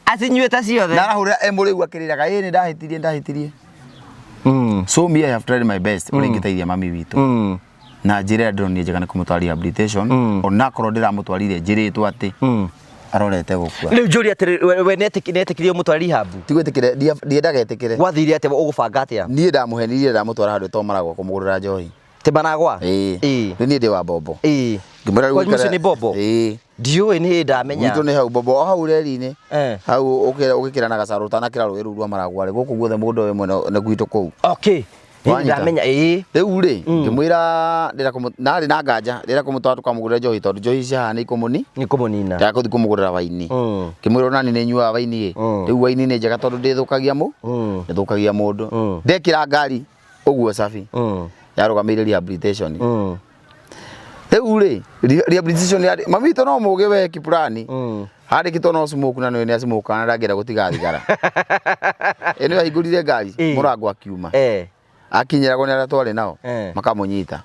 Acinyuĩte ciothe. Na arahũrĩra e mũrĩu akĩrĩraga ĩ nĩ ndahĩtirie ndahĩtirie. So me I have tried my best ũrĩa ingĩteithia mami witũ. Na njĩra ĩrĩa ndĩronire njega nĩ kũmũtwara rehabilitation onakorwo ndĩramũtwarire njĩrĩtwo atĩ arorete gũkua. Rĩu njũrie atĩrĩ, we nĩetĩkĩrie ũmũtware rehab? Ti gwĩtĩkĩra ndiendaga etĩkĩre. Gwathire atĩa ũgũbanga atĩa? Niĩ ndamũhenirie ndamũtwara handũ to maragwa kũmũgũrĩra njohi. Ti maragwa? Ĩĩ. Ĩĩ. Rĩu niĩ ndĩ wa mbombo. Ĩĩ. Ngĩmwĩra rĩu Kwanyu mũciĩ ũikare- nĩ mbombo? Ĩĩ. Ndiũĩ nĩ hĩndĩ ndamenya. Gwitũ nĩ hau mbombo o hau reri-inĩ. Eh. Hau ũgĩkĩra na gacarũ ũtanakĩra rũĩ rũu rwa maragwa rĩ gũkũ guothe mũgũnda ũyũ mwena nĩ gwitũ kũu. Okay. Nĩ hĩndĩ Wanyita? ndamenya ĩĩ. Rĩu rĩ ngĩmwĩra ndĩrenda kũmũ narĩ na nganja ndĩrenda kũmũtwara tũkamũgũrĩre njohi tondũ njohi cia haha nĩ ikũmũni Nĩ kũmũnina. ndĩrenda gũthiĩ kũmũgũrĩra waini. Ngĩmwĩra ona niĩ nĩ nyuaga waini ĩ. Rĩu waini nĩ njega tondũ ndĩthũkagia mũ ndĩthũkagia mũndũ. Ndekĩra ngari ũguo cabi yarũgamĩire rehabilitation. Rĩu rĩ rehabilitation yarĩ mami witũ no mũgĩ we kipurani. Handĩkĩtwo no smoke na nĩ nĩ smoke na ndangĩenda gũtiga thigara. Ĩ nĩwe ahingũrire ngari mũrango akiuma. Akinyĩragwo nĩ arĩa twarĩ nao makamũnyita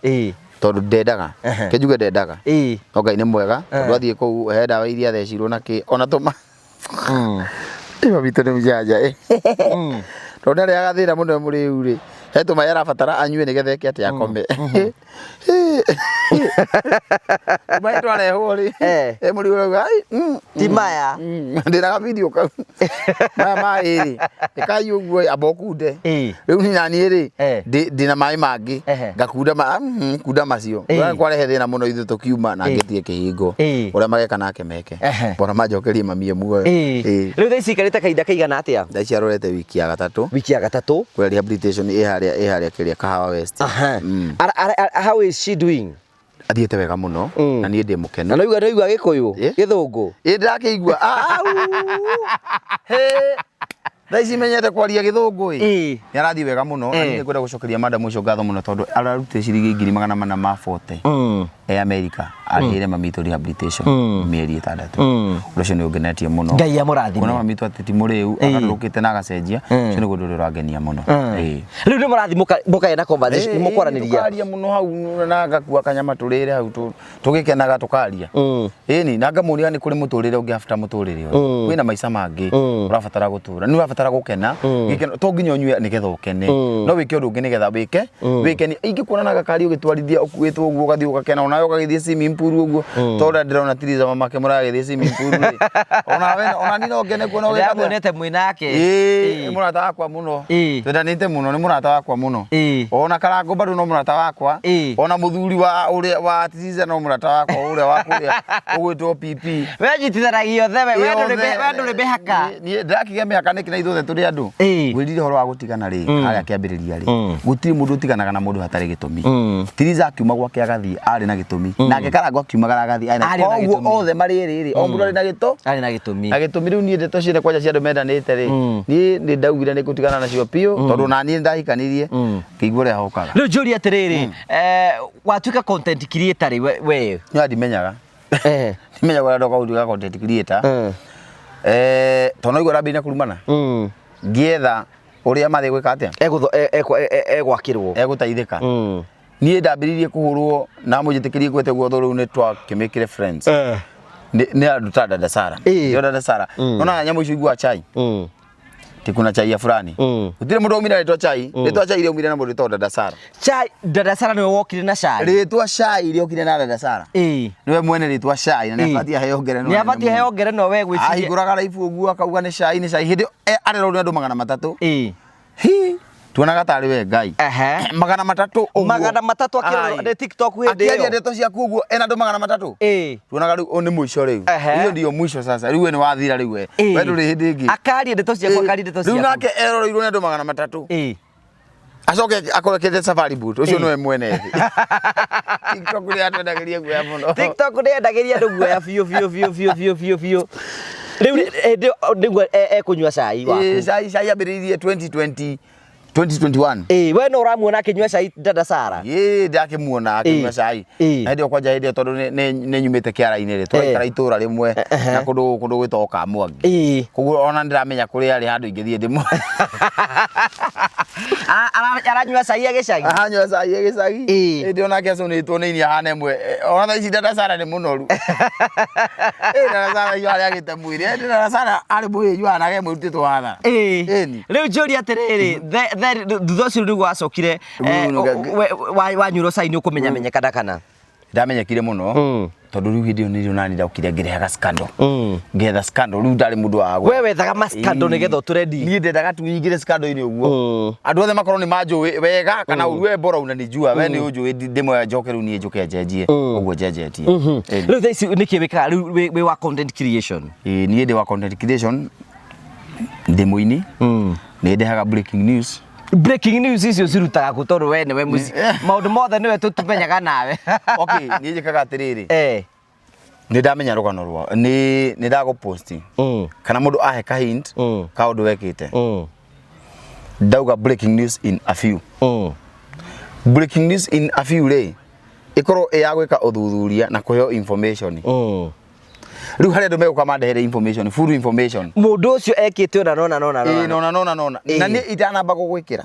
tondũ ndendaga. Ke njuge ndendaga. No Ngai nĩ mwega tondũ athiĩ kũu he ndawa iria athecirwo na kĩ ona tũma Ĩ mami witũ nĩ mũjanja ĩ. Tondũ nĩ arĩaga thĩna mũno mũrĩu rĩ he tũmaĩ arabatara anyue nĩgetha eke atĩ akome. Tũmaĩ twarehwo rĩ e mũrĩu arauga ai Ti maya. Ndĩna ga video kau. Maya maĩ rĩ ĩkai ũguo amba ũkunde. Rĩu niĩ naniĩ rĩ ndĩna maĩ mangĩ ngakunda kunda macio. Kwarehe thĩna mũno ithuĩ tũkiuma na ngĩtie kĩhingo. Ũrĩa mageka nake meke. Bora manjokerie mami e muoyo. Rĩu thaa ici ikarĩte kahinda kaigana atĩa? Thaa ici arorete wiki ya gatatũ. Wiki ya gatatũ. Kũrĩa rehabilitation ĩ harĩa ĩ harĩa kĩrĩa Kahawa West. How is she doing? Athiĩte wega mũno na niĩ ndĩ mũkenu. Na noigua noigua gĩkũyũ gĩthũngũ. Ĩ ndĩrakĩigua. Thaa ici menyete kwaria gĩthũngũ ĩ. Nĩ arathiĩ wega mũno na niĩ ngwenda gũcokeria madam ũcio ngatho mũno tondũ ararutire ciringi 440,000 e America arĩhĩre mami witũ rehabilitation mĩeri ĩtandatũ. Ũndũ ũcio nĩ ũngenetie mũno. Ngai amũrathime. Kuona mami witũ atĩ ti mũrĩu agarũrũkĩte na agacenjia ũcio nĩguo ũndũ ũrĩa ũrangenia mũno. Rĩu nĩ mũrathiĩ mũkagĩa na conversation nĩ mũkwaranĩria. Tũkaria mũno hau na ngakua kanyama tũrĩre hau tũgĩkenaga tũkaria. Ĩni na ngamuonia nĩ kũrĩ mũtũrĩre ũngĩ after mũtũrĩre ũyũ. Kwĩna maica mangĩ ũrabatara gũtũra. Nĩ ũrabatara gũkena. Gĩkeno to nginya ũnyue nĩgetha ũkene. No wĩke ũndũ ũngĩ nĩgetha wĩke wĩkenie. Ingĩkuona na gakari ũgĩtwarithia ũkuĩtwo ũguo ũgathiĩ ũgakena onawe ũgagĩthiĩ swimming pool ũguo. Ta ũrĩa ndĩrona Tiriza mamake mũragĩthiĩ swimming pool rĩ. Onawe ona niĩ no ngene kuona ũgĩka atĩa. Ndĩramuonete mwĩ nake. Ĩĩ nĩ mũrata wakwa mũno. Twendanĩte mũno nĩ mũrata wakwa mũno. Ona Karangũ bado no mũrata wakwa. Ona mũthuri wa ũrĩa wa Tiriza no mũrata wakwa ũrĩa wa kũrĩa ũgwĩtwo PP. We nyitithanagia othe we we ndũrĩ mĩhaka. Niĩ ndĩrakĩgĩa mĩhaka nĩkĩ na ithuothe tũrĩ andũ. Ngwĩrire ũhoro wa gũtigana rĩ harĩa kĩambĩrĩria rĩ gũtirĩ mũndũ ũtiganaga na mũndũ hatarĩ gĩtũmi. Tiriza akiuma gwake agathiĩ arĩ na gĩtũmi. Nake Karangũ akiumagara agathiĩ arĩ na koguo othe marĩ erĩ rĩ o mũndũ arĩ na gĩtũ arĩ na gĩtũmi. Na gĩtũmi rĩu niĩ ndeto ciothe kwanja cia andũ mendanĩte rĩ niĩ nĩ ndaugire nĩ ngũtigana nacio biũ tondũ ona niĩ ndahikanirie ngĩigua ũrĩa hokaga. Rĩu njũrie atĩrĩrĩ watuĩka content creator rĩ we? Niĩ ndimenyaga. Ndimenyaga ũrĩa ndoka gũtuĩka content creator. Tondũ noigua ndambĩrĩria kũrumana. Ngĩetha ũrĩa mathiĩ gwĩka atĩa? Egwakĩrwo. Egũteithĩka. Niĩ ndambĩrĩirie kũhũrwo na mũnjĩtĩkĩrie ngwete guo tondũ rĩu nĩ twakĩmĩkire friends. Nĩ andũ ta Dada Sara. Ndio Dada Sara. Nona nyamũ icio iguaga chai. Ti kuna chai ya fulani. Gũtirĩ mũndũ waumire rĩtwa chai. Rĩtwa chai rĩaumire na mũndũ wĩtagwo Dada Sara. Chai Dada Sara nĩwe wokire na chai. Rĩtwa chai rĩokire na Dada Sara. Nĩwe mwene rĩtwa chai na nĩ abatiĩ aheo ngerenwa. Nĩ abatiĩ aheo ngerenwa we gwĩciria. Ahingũraga live ũguo akauga nĩ chai nĩ chai. Hĩndĩ ĩyo arerwo nĩ andũ 300. Hi, tuonaga tarĩ we Ngai. 300 ũguo. 300 akĩrorwo nĩ TikTok hĩndĩ ĩyo. Akĩaria ndeto ciaku ũguo ena andũ 300. Tuonaga rĩu ũyũ nĩ mũico rĩu. Hiyo ndio mwisho sasa. Rĩu we nĩ wathira rĩu we. We ndũrĩ hĩndĩ ĩngĩ. Akaria ndeto ciaku akaria ndeto ciaku. Rĩu nake eroreirwo nĩ andũ 300. Acoke akorwo ekĩrĩte safari boot, ũcio nĩwe mwene thĩ. TikTok nĩ yatwendagĩria guoya mũno. TikTok nĩ yendagĩria andũ guoya biũ biũ biũ biũ biũ biũ biũ. Rĩu hĩndĩ ĩyo nĩguo ekũnyua cai waku. Ĩĩ, cai cai ambĩrĩirie 2020, 2021. Ĩĩ, we no ũramuona akĩnyua cai dada Sara? Ĩĩ, ndakĩmuona akĩnyua cai. Na hĩndĩ ĩyo kwanja hĩndĩ ĩyo tondũ nĩ nyumĩte kĩara-inĩ rĩ, tũraikara itũra rĩmwe na kũndũ gwĩtagwo Kamwangi. Koguo ona nĩndĩramenya kũrĩa arĩ handũ ingĩthiĩ ndĩmũ. Aranyua cai ya gĩcagi? Aranyua cai ya gĩcagi. Hĩndĩ onake acũnĩtwo nĩ iria ahana ĩmwe. Ona thaa ici dada Sara nĩ mũnoru. Ĩĩ, dada Sara iyo harĩa agĩte mwĩrĩ. Ĩĩ, dada Sara arĩ mũhĩnju ahana ke mwĩrutĩtwo hathara. Ĩni. Rĩu njũrie atĩrĩrĩ, thutha ũcio nĩguo wacokire wanyuĩrwo cai nĩ ũkũmenyamenyekana kana? Ndamenyekire mũno tondũ rĩu hĩndĩ ĩyo nĩrĩo nani ndokire ngĩrehaga scandal, ngetha scandal. Rĩu ndarĩ mũndũ wa We wethaga ma scandal nĩgetha ũtũrendi. Niĩ ndendaga tu ingĩre scandal-inĩ ũguo andũ othe makorwo nĩ manjũĩ wega kana ũru, we bora unanijua, we nĩ ũnjũĩ, ndĩmoya njoke rĩu niĩ njũke njenjie ũguo njenjetie. Ĩni. Rĩu thaa ici nĩkĩ wĩkaga rĩu wĩ wa content creation? Ĩĩ, niĩ ndĩ wa content creation, ndĩ mũini, nĩ ndehaga breaking news. Breaking news icio cirutaga kũ, tondũ we nĩwe mũci maũndũ mothe nĩwe tũmenyaga nawe? Okay, niĩ njĩkaga atĩrĩrĩ, nĩ ndamenya rũgano rwa nĩ ndagũpost kana mũndũ ahe ka hint kaũndũ wekĩte, ndauga breaking news in a few. Breaking news in a few rĩ, ĩkorwo ĩ ya gwĩka ũthuthuria na kũheo information. Rĩu harĩa andũ megũka mandehere information, full information. Mũndũ ũcio ekĩte ũna nona nona. Ĩĩ. Nona. Nona nona nona. Na niĩ itanamba gũgwĩkĩra,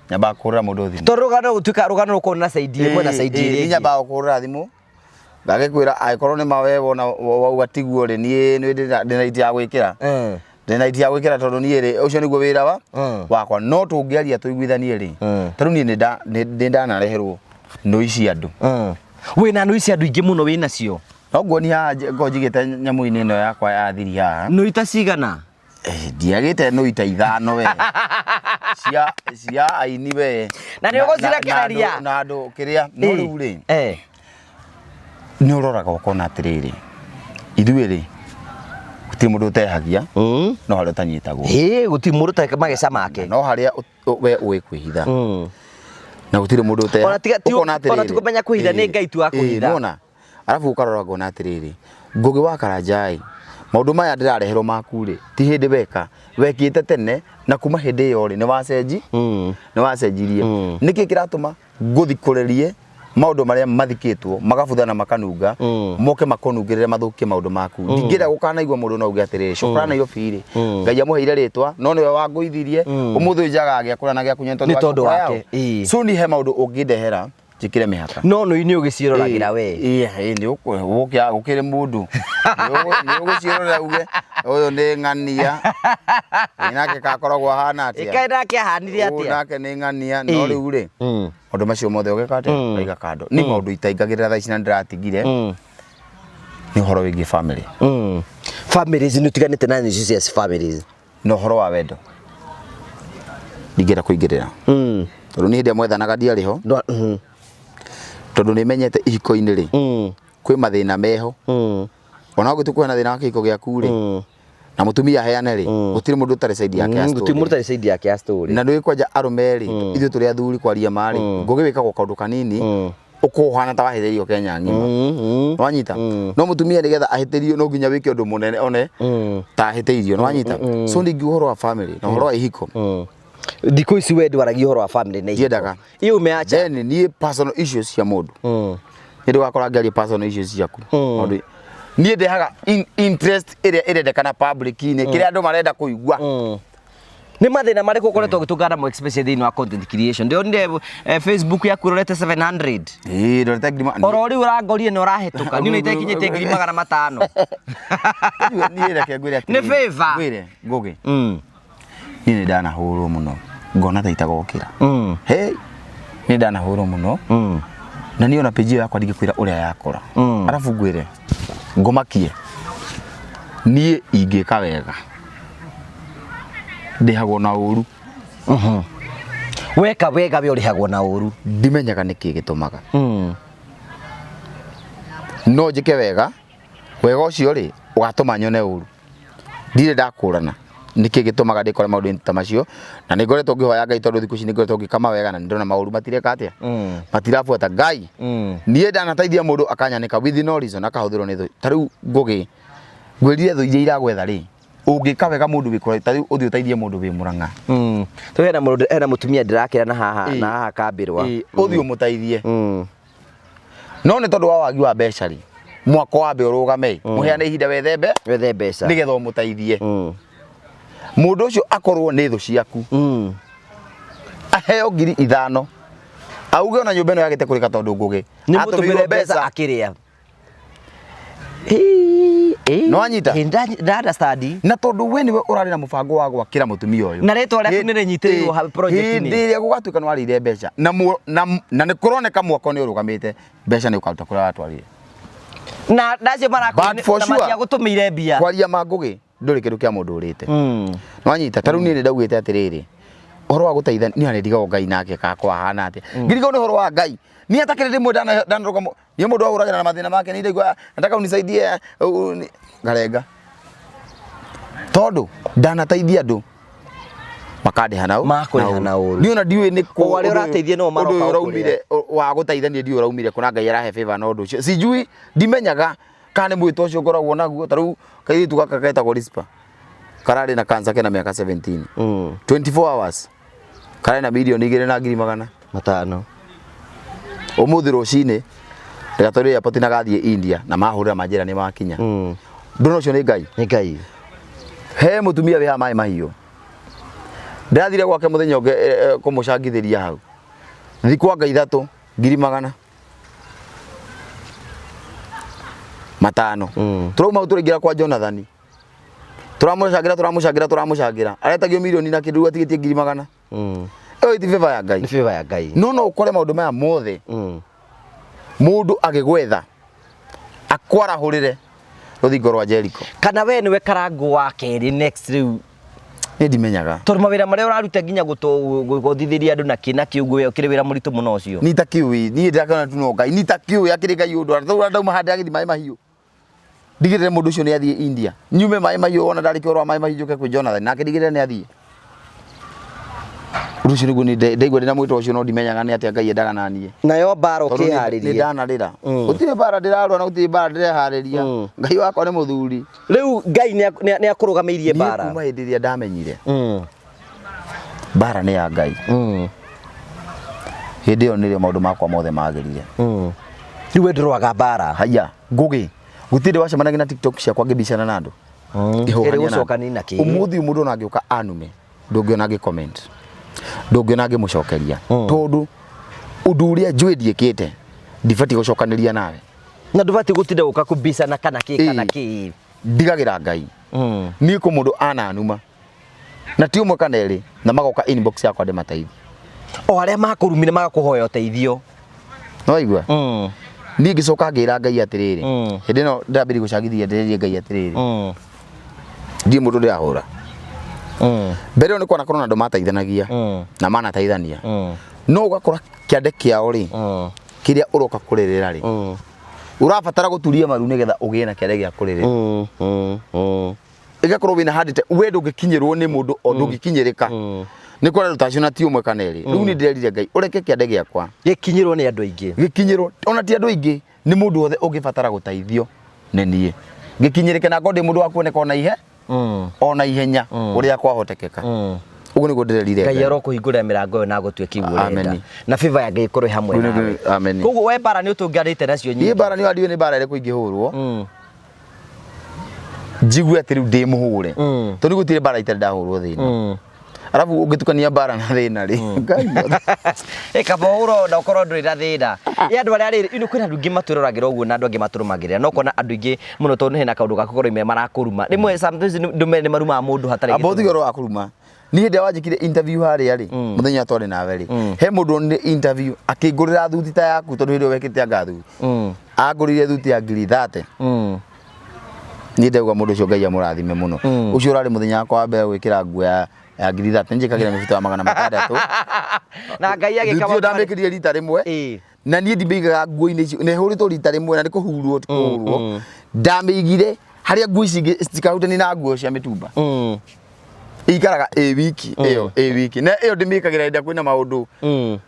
nyambaga kũhũrĩra mũndũ thimũ. Tondũ rũgano gũtuĩka rũgano rũkorwo na side ĩmwe na side ĩrĩa ĩngĩ. Nyambaga kũhũrĩra thimũ ngagĩkwĩra, angĩkorwo nĩ ma we wona wauga tiguo rĩ, niĩ nĩ ndĩna iti ya gwĩkĩra. Ndĩna iti ya gwĩkĩra tondũ niĩ rĩ, ũcio nĩguo wĩra wa wakwa. No tũngĩaria tũiguithanie rĩ, tarĩu niĩ nĩ ndanareherwo nũi cia andũ. Wĩna nũi cia andũ aingĩ mũno wĩ nacio? No nguoni haha ngorwo njigĩte nyamũ-inĩ ĩno yakwa ya thiri haha. Nũi ta cigana? Ndiagĩte nũi ta ithano we cia aini we. Na nĩ ũgũcirekereria? Na andũ kĩrĩa, no rĩu rĩ, nĩ ũroraga ũkona atĩrĩrĩ, ithuĩ rĩ, gũtirĩ mũndũ ũtehagia, no harĩa ũtanyitagwo. Ĩĩ, gũtirĩ mũndũ ũtarĩ mageca make. No harĩa we ũĩ kwĩhitha, na gũtirĩ mũndũ ũteha. Ona Ũkona atĩrĩrĩ, ona ti kũmenya kwĩhitha, nĩ Ngai tu wa kũhitha. Nĩwona? Arabu ũkarora ngona atĩrĩrĩ, Ngũgĩ wa Karanja ĩ, maũndũ maya ndĩrareherwo maku rĩ, ti hĩndĩ weka wekĩte tene, na kuma hĩndĩ ĩyo rĩ, nĩ wacenji nĩ wacenjirie. Nĩkĩ kĩratũma ngũthikũrĩrie maũndũ marĩa mathikĩtwo magabutha na makanunga, moke makũnungĩrĩre mathũkie maũndũ maku? Ndingĩenda gũkanaigua mũndũ no auge atĩrĩrĩ, Cũkũra Nairobi rĩ, Ngai amũheire rĩtwa no nĩwe wangũithirie, ũmũthĩ ũyũ njagaga gĩa kũrĩa na gĩa kũnyua Nĩ wa tondũ Cũkũra wake, yao. ĩĩ. So ni he maũndũ ũngĩndehera njĩkĩre mĩhaka. No nũi nĩ ũgĩciĩroragĩra we? Ĩĩ, nĩ ũkũgũkĩa gũkĩrĩ mũndũ nĩ ũgũciĩrorera uge ũyũ nĩ ng'ania. Ĩ, nake kakoragwo ahana atĩa? Ĩkaĩ nake ahanire Ũyũ atĩa? nake nĩ ng'ania. No rĩu rĩ, maũndũ macio mothe ũgeka atĩa? Ũkaiga kando. Nĩ maũndũ itaingagĩrĩra thaa ici na ndĩratigire nĩ ũhoro wĩgiĩ family. Families nĩ ũtiganĩte na icio cia families? Na ũhoro wa wendo ndingĩenda kũingĩrĩra tondũ niĩ hĩndĩ ĩrĩa mwethanaga ndiarĩ ho, tondũ nĩ menyete ihiko-inĩ rĩ, kwĩ mathĩna meho. Ona ũngĩtua kũheana thĩna wa kĩhiko gĩaku rĩ, na mũtumia aheane rĩ, gũtirĩ mũndũ ũtarĩ side yake ya Gũtirĩ story. mũndũ ũtarĩ side yake ya story. Na ndũĩ kwanja arũme rĩ, ithuĩ tũrĩ athuri, kwaria ma rĩ, Ngũgĩ wĩkagwo kaũndũ kanini ũkũhana ta wahĩtĩrio Kenya ng'ima. Nĩwanyita? No mũtumia nĩgetha ahĩtĩrio no nginya wĩke ũndũ mũnene one ta ahĩtĩirio. Nĩwanyita? So ndingiuga ũhoro wa family na ũhoro wa ihiko. Thikũ ici we ndwaragia ũhoro wa family na ihiko? Ndiendaga. Iyo umeacha. Then niĩ personal issues cia mũndũ, nĩ ndũgakora ngĩaria personal issues ciaku. Maũndũ niĩ ndehaga interest ĩrĩa ĩrendekana public-inĩ, kĩrĩa andũ marenda kũigua. Nĩ mathĩna marĩkũ ũkoretwo ũgĩtũngana namo especially thĩinĩ wa content creation? Ndĩronire Facebook yaku ũrorete 700. Ĩĩ, ndorete ngiri Oro rĩu ũrangorire nĩ ũrahĩtũka, niĩ nĩ itekinyĩtie 500,000. Niĩ reke ngwĩre Nĩ atĩrĩrĩ, favor. ngwĩre Ngũgĩ, niĩ nĩ ndanahũrwo mũno ngona ta itagokĩra. Hey, nĩ ndanahũrwo mũno na niĩ ona page ĩyo yakwa ndingĩkwĩra ũrĩa yakora. Arabu ngwĩre ngũmakie, niĩ ingĩka wega ndĩhagwo na ũru. Weka wega we ũrĩhagwo na ũru? Ndimenyaga nĩkĩ gĩtũmaga no njĩke wega, wega ũcio rĩ ũgatũma nyone ũru. Ndirĩ ndakũrana. Nĩkĩ gĩtũmaga ndĩkore maũndũ-inĩ ta macio? Na nĩ ngoretwo ngĩhoya Ngai tondũ thikũ ici nĩ ngoretwo ngĩka mawega na nĩ ndĩrona maũru matireka atĩa, matirabuata. Ngai, niĩ ndanateithia mũndũ akanyanĩka with no reason, akahũthĩrwo nĩ thũ. Ta rĩu Ngũgĩ, ngwĩrire thũ iria iragwetha rĩ, ũngĩka wega mũndũ wĩ kũraihu, ta rĩu ũthiĩ ũteithie mũndũ wĩ Mũrang'a. Tũ hena mũndũ, hena mũtumia ndĩrakĩra na haha na haha kambĩrwa. Ũthiĩ ũmũteithie. No nĩ tondũ wa wagi wa mbeca rĩ, mwako wambe ũrũgame, mũheane ihinda wethe mbe Wethe mbeca. Nĩgetha ũmũteithie. Mũndũ ũcio akorwo nĩ thũ ciaku, aheo 5,000, auge ona nyũmba ĩno yagĩte kũrĩka tondũ Ngũgĩ Nĩ atũmĩirwo mũtũmĩre mbeca akĩrĩa. Nĩwanyita? Nda understand. Na tondũ we nĩwe ũrarĩ na mũbango wa gwakĩra mũtumia ũyũ Na rĩtwa rĩaku nĩ rĩnyitĩrĩirwo hau project-inĩ. Hĩndĩ ĩrĩa gũgatuĩka nĩ warĩire mbeca na nĩ kũroneka mwako nĩ ũrũgamĩte, mbeca nĩ ũkaruta kũrĩa watwarire. Na ndacio But for sure, matiagũtũmĩire mbia. Kwaria ma, Ngũgĩ, ndũrĩ kĩndũ kĩa mũndũ ũrĩte. Nĩwanyita? Ta rĩu niĩ nĩ ndaugĩte atĩrĩrĩ, ũhoro wa gũteithania niĩ nĩ ndigagwo Ngai nake kakwa ahana atĩa, ngirigwo nĩ ũhoro wa Ngai. Niĩ atakĩrĩ rĩmwe ndanarũgama niĩ mũndũ ahũragĩra na mathĩna make, nĩ ndaigua nataka unisaidie, ngarenga tondũ ndanateithia andũ makandĩha na Makũrĩha na ũru. Niĩ ona ndiũĩ nĩ kũ. O arĩa ũrateithia nĩo ũndũ maroka ũyũ gũkũrĩa. ũraumire wa gũteithania, ndiũĩ ũraumire kũ, na Ngai arahe favor na ũndũ ũcio. Sijui, ndimenyaga kana nĩ mwĩto ũcio ngoragwo naguo. Ta rĩu kairĩtu gaka getagwo Rispa kararĩ na cancer, kena mĩaka 17, 24 hours kararĩ na 2,200,000 5. Ũmũthĩ rũcinĩ ndĩgatwarire airport na gathiĩ India na mahũrĩra manjĩra nĩ makinya. Ndũna ũcio nĩ Ngai. Nĩ Ngai. He mũtumia wĩ haha maĩ mahiũ, ndĩrathire gwake mũthenya ũngĩ kũmũcangithĩria hau thikũ anga 3, 500,000. Tũrauma hau tũraingĩra kwa Jonathan, tũramũcangĩra, tũramũcangĩra, tũramũcangĩra, aretagio mirioni na kĩndũ, rĩu atigĩtie 100,000. Ĩyo ti favor ya Ngai? Nĩ favor ya Ngai. No no ũkore maũndũ maya mothe, mũndũ agĩgwetha akwarahũrĩre rũthingo rwa Jericho. Kana we nĩwe karangũ wa kerĩ next rĩu? Niĩ ndimenyaga. Tondũ mawĩra marĩa ũraruta nginya gũthithĩria andũ na kĩ na kĩ ũguo, ũkĩrĩ wĩra mũritũ mũno ũcio. Ni ta kĩũĩ, niĩ ndĩrakĩona tu no Ngai, ni ta kĩũĩ akĩrĩ Ngai ũndũ arĩa ndauma handũ agĩthiĩ maĩ mahiũ, ndigĩrĩre mũndũ ũcio nĩ athiĩ India, nyume maĩ mahiũ, ona ndarĩkia ũhoro wa maĩ mahiũ, njũke kwĩ Jonathan nake ndigĩrĩre nĩ athiĩ. Ũndũ ũcio nĩguo nĩ ndaigua ndĩna mwĩto ũcio, no ndimenyaga nĩ atĩa Ngai endaga na niĩ. Nayo mbara Tondũ nĩ ũkĩharĩrie. ndanarĩra, gũtirĩ mbara ndĩrarũa na gũtirĩ mbara ndĩreharĩria. Ngai wakwa nĩ mũthuri. Rĩu Ngai nĩ akũrũgamĩirie Niĩ mbara. kuma hĩndĩ ĩrĩa ndamenyire mbara nĩ ya Ngai, hĩndĩ ĩyo nĩrĩo maũndũ makwa mothe magĩrire. Rĩu we ndũrũaga mbara. Haya Ngũgĩ, gũtirĩ wacemanagia na TikTok ciakwa ngĩbicana na andũ, ngĩhũrania Ĩrĩ na andũ. gũcokania na kĩ? Ũmũthĩ ũyũ mũndũ ona angĩũka anume, ndũngĩona ngĩ comment, ndũngĩona ngĩmũcokeria, tondũ ũndũ ũrĩa njũĩ ndiĩkĩte ndibatiĩ gũcokanĩria nawe. Na ndũbatiĩ gũtinda gũka kũbicana kana kĩ kana Ĩĩ. kĩ. Ndigagĩra Ngai. Niĩ kũ mũndũ ananuma na ti ũmwe kana erĩ, na magoka inbox yakwa ndĩmateithie. O arĩa makũrumire magakũhoya ũteithio. No waigua? Niĩ ngĩcoka ngĩra Ngai atĩrĩrĩ, hĩndĩ ĩno ndĩrambĩrĩria gũcangithia, ndĩrerie Ngai atĩrĩrĩ, ndiĩ mũndũ ndĩrahũra. Mbere ĩyo nĩ kwanakorwo na andũ mateithanagia na manateithania, no ũgakora kĩande kĩao rĩ, kĩrĩa ũroka kũrĩrĩra rĩ, ũrabatara gũturia maru nĩgetha ũgĩe na kĩande gĩa kũrĩrĩra. Ĩgakorwo wĩna handĩte we ndũngĩkinyĩrwo nĩ mũndũ o ndũngĩkinyĩrĩka nĩ kũrĩ andũ ta acio, na ti ũmwe kana erĩ. Rĩu niĩ ndĩrerire Ngai ũreke kĩande gĩakwa gĩkinyĩrwo nĩ andũ aingĩ. Gĩkinyĩrwo ona ti andũ aingĩ, nĩ mũndũ wothe ũngĩbatara gũteithio nĩ niĩ, gĩkinyĩrĩke na ngorwo ndĩ mũndũ wa kuoneka ona ihe ona ihenya ũrĩa kwahotekeka. Ũguo nĩguo ndĩrerire Ngai arokũhingũrĩra mĩrango ĩyo na agũtue kĩu ũrenda. Amen. Na favor ya Ngai ĩkorwo ĩ hamwe Rĩu nawe. Amen. Koguo we mbara nĩ ũtũnganĩte nacio Niĩ nyingĩ. mbara nĩ ndiũĩ nĩ mbara ĩrĩkũ ingĩhũrwo njigue atĩ rĩu ndĩ mũhũre, tondũ gũtirĩ mbara itarĩ ndahũrwo thĩna. Arabu ũngĩtukania mbara na thĩna rĩ, Ngai. Ĩ kaba ũhũrwo na ũkorwo ndũrĩ na thĩna. Ĩ andũ arĩa rĩrĩ ino, kwĩna andũ aingĩ matwĩroragĩra ũguo na andũ angĩ matũrũmagĩrĩra, no ũkona andũ aingĩ mũno tondũ hena kaũndũ gaku korwo ime marakũruma rĩmwe, sometimes ndũmere nĩ marumaga mũndũ hatarĩ Amba gĩtũmi. ũtige ũhoro wa kũruma. Niĩ hĩndĩ ĩrĩa wanjĩkire interview harĩa rĩ, mũthenya twarĩ nawe rĩ, he mũndũ onire interview akĩngũrĩra thuti ta yaku, tondũ hĩndĩ ĩyo wekĩte anga thuti, angũrĩire thuti ya 30,000. Niĩ ndauga mũndũ ũcio Ngai amũrathime mũno. Ũcio ũrarĩ mũthenya wakwa wa mbere gwĩkĩra nguo ya 30,000. Njĩkagĩra mĩbuto ya 600. Na Ngai agĩka Thuti ĩyo maũndũ ndamĩkĩrire rita rĩmwe, na niĩ ndimĩigaga nguo-inĩ icio, na ĩhũrĩtwo rita rĩmwe na nĩ kũhurwo, ti kũhũrwo. Ndamĩigire harĩa nguo ici ingĩ citikahutanie na nguo cia mĩtumba. Ikaraga ĩ wiki ĩyo, ĩ wiki na ĩyo ndĩmĩkagĩra hĩndĩ ĩrĩa kwĩna maũndũ.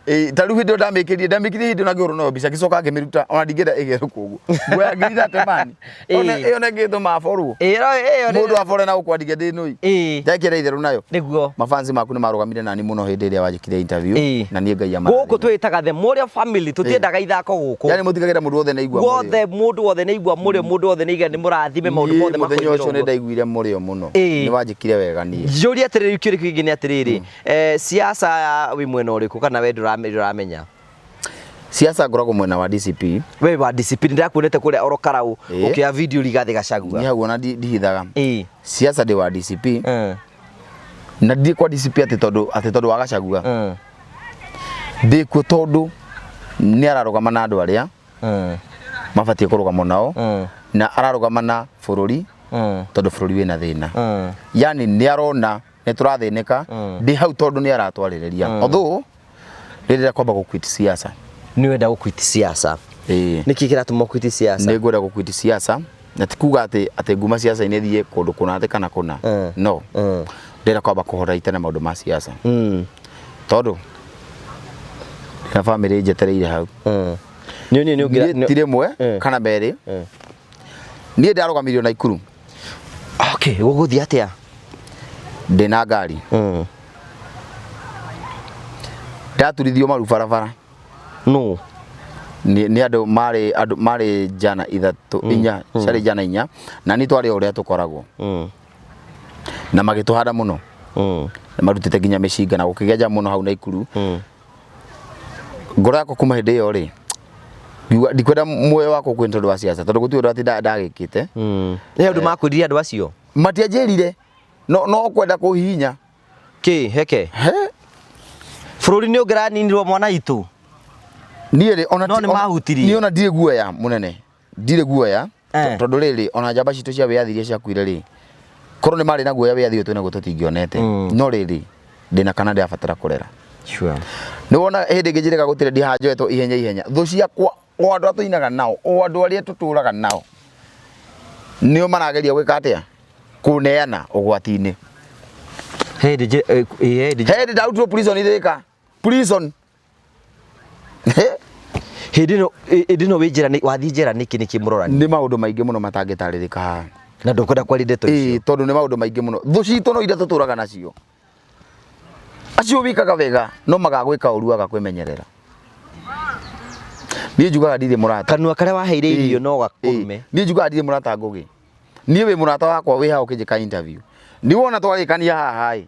Ĩ, ta rĩu hĩndĩ ĩyo ndamĩkĩrie hĩndĩ ĩyo na ngĩhũrwo nayo mbica, ngĩcoka ngĩmĩruta, ona ndingĩenda ĩgĩe rũkũngũ. Nguoya ngiri thate mani. Ona ĩyo nĩngĩtũma borwo. Ĩyo ĩyo. Mũndũ abore na gũkũ andige ndĩ nũi. Ndekĩra itherũ nayo. Nĩguo. Mafansi maku nĩ marũgamire nani mũno hĩndĩ ĩrĩa wanjĩkire interview. Na niĩ Ngai Gũkũ amarathime. twĩtaga the Morio family, tũtiendaga ithako gũkũ. Yani mũtigagĩra mũndũ wothe nĩ aigua mũrĩo. Wothe, mũndũ wothe nĩ aigua mũrĩo, mũndũ wothe nĩ aigua nĩ mũrathime, maũndũ Niĩ mothe mũthenya makoimĩra ũcio nĩ ũguo. ndaiguire mũrĩo mũno. Nĩ wanjĩkire wega niĩ. Njũrie atĩrĩrĩ, kĩũria kĩngĩ nĩ atĩrĩrĩ, siasa wĩ mwena ũrĩkũ kana we ndũramenya? Siasa ngoragwo mwena wa DCP. We wa DCP, ndĩrakuonete kũrĩa oro Karau ũkĩoya video Rigathĩ Gachagua. Niĩ hau ona ndihithaga. Siasa ndĩ wa DCP. Na ndirĩ kwa DCP atĩ tondũ wa Gachagua. Ndĩ kuo tondũ nĩ ararũgama na andũ arĩa mabatiĩ kũrũgama nao, na ararũgama na bũrũri tondũ bũrũri wĩna thĩna. Yani nĩ arona nĩ tũrathĩnĩka. Ndĩ hau tondũ nĩ aratwarĩrĩria. Although rĩrĩa kwamba gũ quit siasa. Nĩ wenda gũ quit siasa? Ĩĩ. Nĩkĩ kĩratũma quit siasa? Nĩ ngwenda gũ quit siasa, na ti kuga atĩ nguma siasa-inĩ thiĩ kũndũ kũna atĩ kana kũna. No ndĩrenda kwamba kũhora itene maũndũ ma siasa tondũ na famĩlĩ njetereire hau. Nĩ ũngĩra Niĩ ti rĩmwe kana merĩ niĩ ndarũgamirio Naikuru. Okay, gũgũthiĩ atĩa? Ndĩna ngari, ndaturithio maru barabara. No. Nĩ andũ marĩ njana ithatũ, inya, ciarĩ njana inya, na niĩ twarĩ o ũrĩa tũkoragwo na magĩtũhanda mũno na marutĩte nginya mĩcinga na gũkĩgĩa nja mũno hau Naikuru. Ngoro yakwa kuma hĩndĩ ĩyo rĩ, ngiuga ndikwenda muoyo wakwa ũkue nĩ tondũ wa siasa, tondũ gũtirĩ ũndũ atĩ ndagĩkĩte. He ũndũ makwĩrire andũ acio? Matianjĩrire, no kwenda kũhihinya. Kĩ heke? He. Bũrũri nĩ ũngĩraninirwo mwana itũ. Niĩ rĩ, ona No nĩ mahutirie. Niĩ ona ndirĩ guoya mũnene, ndirĩ guoya. Tondũ rĩrĩ, ona njamba citũ cia wĩyathi iria ciakuire rĩ, korwo nĩ marĩ na guoya wĩyathi ũyũ twĩnaguo tũtingĩonete. No rĩrĩ, ndĩna kana ndĩrabatara kũrera. Nĩ wona hĩndĩ ĩngĩ njĩrĩga gũtirĩ ndihaha njoetwo ihenya ihenya, thũ ciakwa, o andũ arĩa tũinaga nao, o andũ arĩa tũtũraga nao, nĩo marageria gwĩka atĩa, kũneana ũgwati-inĩ. He hĩndĩ he hĩndĩ He hĩndĩ ndarutirwo prison Thika prison. Hĩndĩ ĩno wĩ njera, wathiĩ njera nĩkĩ mũrorani? Nĩ maũndũ maingĩ mũno matangĩtarĩrĩka haha. Na ndũkwenda kwaria ndeto icio? Ĩĩ, tondũ nĩ maũndũ maingĩ mũno. Thũ citũ no iria tũtũraga nacio, acio wĩkaga wega no magagwĩka ũru waga kwĩmenyerera. Niĩ njugaga ndirĩ mũrata. Kanua karĩa waheire irio no gakũrume. Niĩ njugaga ndirĩ mũrata Ngũgĩ. Niĩ wĩ mũrata wakwa wĩ haha ũkĩnjĩka interview, nĩ wona twarĩkania haha ĩ,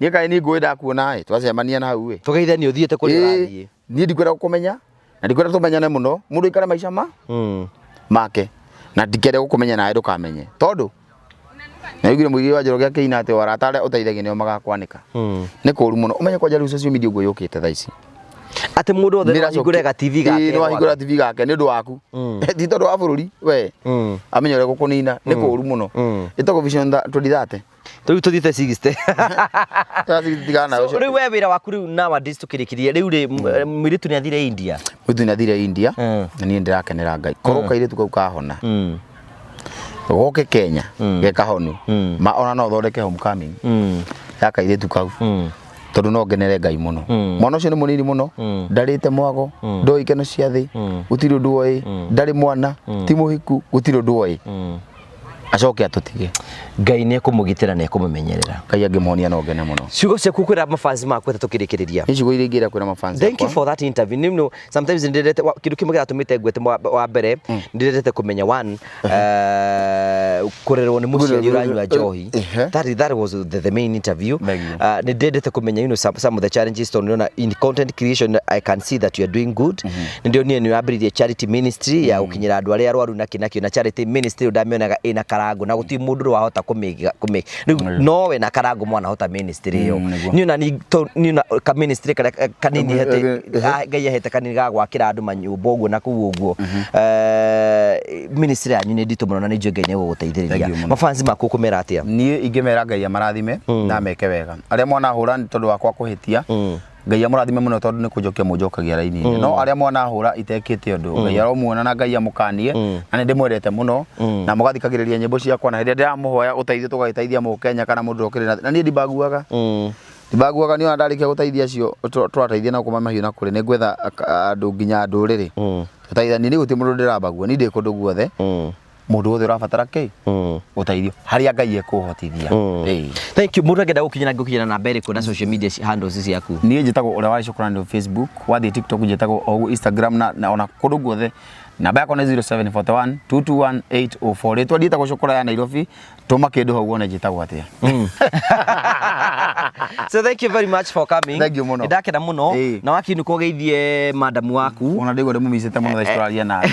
niĩ kaĩ niĩ ngũĩ ndakuona ĩ, twacemania na hau ĩ. Tũgeithanie ũthiĩte kũrĩa ũrathiĩ. Niĩ ndikwenda gũkũmenya na ndikwenda tũmenyane mũno, mũndũ aikare maica ma make, na ndikende gũkũmenya nawe ndũkamenye, tondũ naiguire mũigĩ wa Njoroge akĩina atĩ arata arĩa ũteithagia nĩo magakwanĩka. Nĩ kũru mũno ũmenye kwanja rĩu social media ũguo yũkĩte thaa ici. Atĩ mũndũ wothe no ahingũre ga TV gake. Ĩĩ, no ahingũre TV gake nĩ ũndũ waku, ti tondũ wa bũrũri we amenye ũrĩa gũkũnina. Nĩ kũru mũno. Ĩtagwo Vision 2030. Rĩu tũthiĩte 60. Tigana na So, ũcio. rĩu we wĩra waku rĩu nowadays tũkĩrĩkĩria rĩu rĩ, mũirĩtu nĩ athire India. Mũirĩtu nĩ athire India na niĩ ndĩrakenera Ngai korwo kairĩtu kau kahona goke Kenya ge kahonu ma, ona no thondeke homecoming ya kairĩtu kau, tondũ no ngenere Ngai mũno. Mwana ũcio nĩ mũnini mũno, ndarĩte mwago, ndoĩ ikeno cia thĩ, gũtirĩ ũndũ oĩ, ndarĩ mwana, ti mũhiku, gũtirĩ ũndũ oĩ, acoke atũtige. Ngai nĩ ekũmũgitĩra na ekũmũmenyerera. Ngai angĩmuhonia no ngene mũno. Ciugo ciaku kwĩra mafans maku atĩ tũkĩrĩkĩrĩria? Nĩ ciugo iria ingĩra kwĩra mafans Thank you akwa. for that interview. You know, sometimes ndĩrete kĩndũ kĩmwe kĩratũmĩte ngwete wa mbere, ndĩrendete kũmenya one, kũrerwo nĩ mũciari ũranyua njohi. That was the main interview. Thank you. Nĩ ndendete kũmenya some of the challenges, tondũ ndĩrona in content creation I can see that you are doing good. Nĩ ndĩronire nĩ wambĩrĩirie charity ministry ya gũkinyĩra andũ arĩa arwaru na kĩ na charity ministry ĩyo ndamĩonaga ĩna Karangũ na gũtirĩ mũndũ wahota kũmĩiga rĩu nowe na Karangũ mwanahota ministry ĩyo. Nĩguo. Niĩ ona niĩ ona ka ministry karĩa kanini hete Ngai ahete kanini ga gwakĩra andũ manyũmba ũguo na kũu ũguo. Ministry yanyu nĩ nditũ mũno na nĩ njũĩ Ngai nĩ egũgũteithĩrĩria. Thank you mũno. Mafans maku ũkũmera atĩa? Niĩ ingĩmera Ngai amarathime na meke wega. Arĩa mwanahũra nĩ tondũ wakwa kũhĩtia. Ngai amũrathime mũno tondũ nĩ kũnjokia mũnjokagia raini-inĩ. No arĩa mwanahũra itekĩte ũndũ, Ngai aromuona na Ngai amũkanie, na nĩ ndĩmwendete mũno, na mũgathikagĩrĩria nyĩmbo ciakwa, na hĩndĩ ĩrĩa ndĩramũhoya ũteithio tũgagĩteithia mũkenya kana mũndũ ũrĩa ũkĩrĩ na niĩ ndimbaguaga. Ndimbaguaga niĩ ona ndarĩkia gũteithia acio tũrateithia nao kuma mahiũ na kũrĩ, nĩ ngwetha andũ nginya ndũrĩrĩ. Tũteithanie, niĩ gũtirĩ mũndũ ndĩrabagua, niĩ ndĩ kũndũ guothe. Mũndũ wothe ũrabatara kĩ? Ũteithio harĩa Ngai ekũhotithia. Ĩĩ. Thank you. Mũndũ angĩenda gũkinyĩra ngũkinyĩra namba ĩrĩkũ na social media handles ciaku? Niĩ njĩtagwo ũrĩa warĩ Shukrani Facebook, wathiĩ TikTok njĩtagwo o ũguo, Instagram na ona kũndũ guothe. Namba yakwa nĩ 0741 221 804. Rĩtwa ndiĩtagwo Shukura ya Nairobi, tũma kĩndũ hau wone njĩtagwo atĩa. So thank you very much for coming. Thank you mũno. Nĩndakena mũno. Ĩĩ. Na wakiinũka ũgeithie madamu waku. Ona ndaigua ndĩmũmicĩte mũno thaa ici tũraria nawe.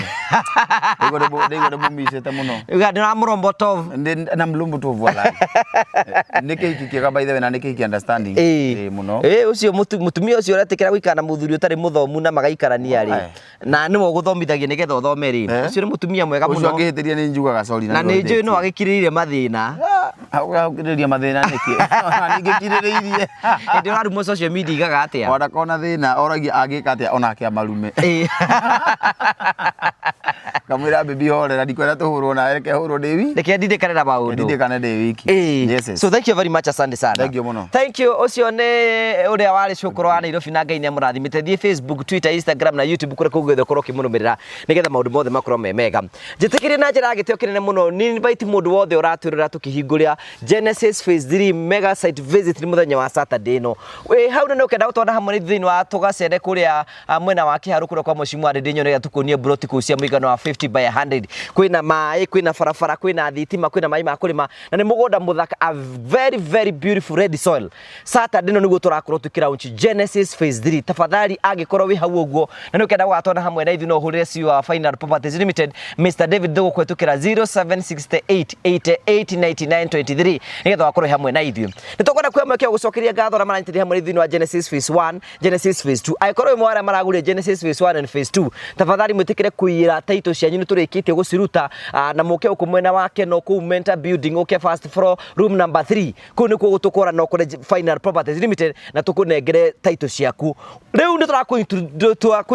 Ndaigua ndĩmũmicĩte mũno. Uga ndĩramũrombotov. Na mlumbu tu voilà. Nĩ kĩhiki kĩega by the way na nĩ kĩhiki understanding. Ĩĩ mũno. Ĩĩ ũcio mũtumia ũcio ũretĩkĩra gũikara na mũthuri ũtarĩ mũthomu na magaikarania rĩ. Aye. Na nĩwe ũgũthomithagia nĩgetha ũthome rĩ. Eh. Ũcio nĩ mũtumia mwega Ũcio mũno. angĩhĩtĩria nĩ njugaga sorry. Na nĩ njũĩ no agĩkirĩrĩire mathĩna. Agũkirĩrĩria mathĩna nĩkĩ? Ona ningĩkirĩrĩirie. Hĩndĩ ũrarumwo social media igaga atĩa? Ona kona thĩna oragia angĩka atĩa onake amarume. Ĩĩ. Kamwĩra baby horera ndikwenda tũhũrwo nawe reke hũrwo ndĩ wiki. Reke ndindĩkane na maũndũ. Ndindĩkane ndĩ wiki. Ĩĩ. Yes, yes. So thank you very much, asante sana. Thank you mũno. Thank you. Ũcio nĩ ũrĩa warĩ cũkũrũ wa Nairobi na Ngai nĩ amũrathimĩte. Thiĩ Facebook, Twitter, Instagram na YouTube kũrĩa kũngĩ guothe ũkorwo ũkĩmũrũmĩrĩra nĩgetha maũndũ mothe makorwo me mega. Njĩtĩkĩrie na njĩra ya gĩtĩo kĩnene mũno nĩ invite mũndũ wothe ũratwĩrora tũkĩhingũrĩa Genesis Phase 3 Mega Site Visit nĩ mũthenya wa Saturday ĩno. Wĩ hau na nĩ ũkenda gũtwana hamwe na ithuĩ thĩinĩ wa tũgacere kũrĩa mwena wa Kĩharũ kũrĩa kwa Mheshimiwa Ndindi Nyoro nĩgetha tũkuonie mburoti kũu cia mũigana wa 50 by 100. Kwĩna maĩ, kwĩna barabara, kwĩna thitima, kwĩna maĩ ma kũrĩma na nĩ mũgũnda mũthaka, a very very beautiful red soil. Saturday ĩno nĩguo tũrakorwo tũkĩ launch Genesis Phase 3. Tafadhali angĩkorwo wĩ hau ũguo na nĩ ũkenda gũgatwana hamwe na ithuĩ no ũhũrĩre CEO wa Final Properties Limited Mr David Thugu kũhetũkĩra 0768 88 99 23 nĩgetha wakorwo wĩ hamwe na ithuĩ. Nĩ tũkwenda kuoya mweke wa gũcokeria ngatho arĩa maranyitanĩire hamwe na ithuĩ thĩinĩ wa Genesis Phase 1, Genesis Phase 2. Angĩkorwo wĩ ũmwe wa arĩa maragũrire Genesis Phase 1 and Phase 2, tafadhali mwĩtĩkĩre kũiyĩra title cianyu nĩ tũrĩkĩtie gũciruta na mũke gũkũ mwena wa Keno kũu Mentor Building ũke first floor room number 3 kũu nĩkuo gũtũkora na ũkore Final Properties Limited na tũkũnengere title ciaku. Rĩu nĩ tũrakũ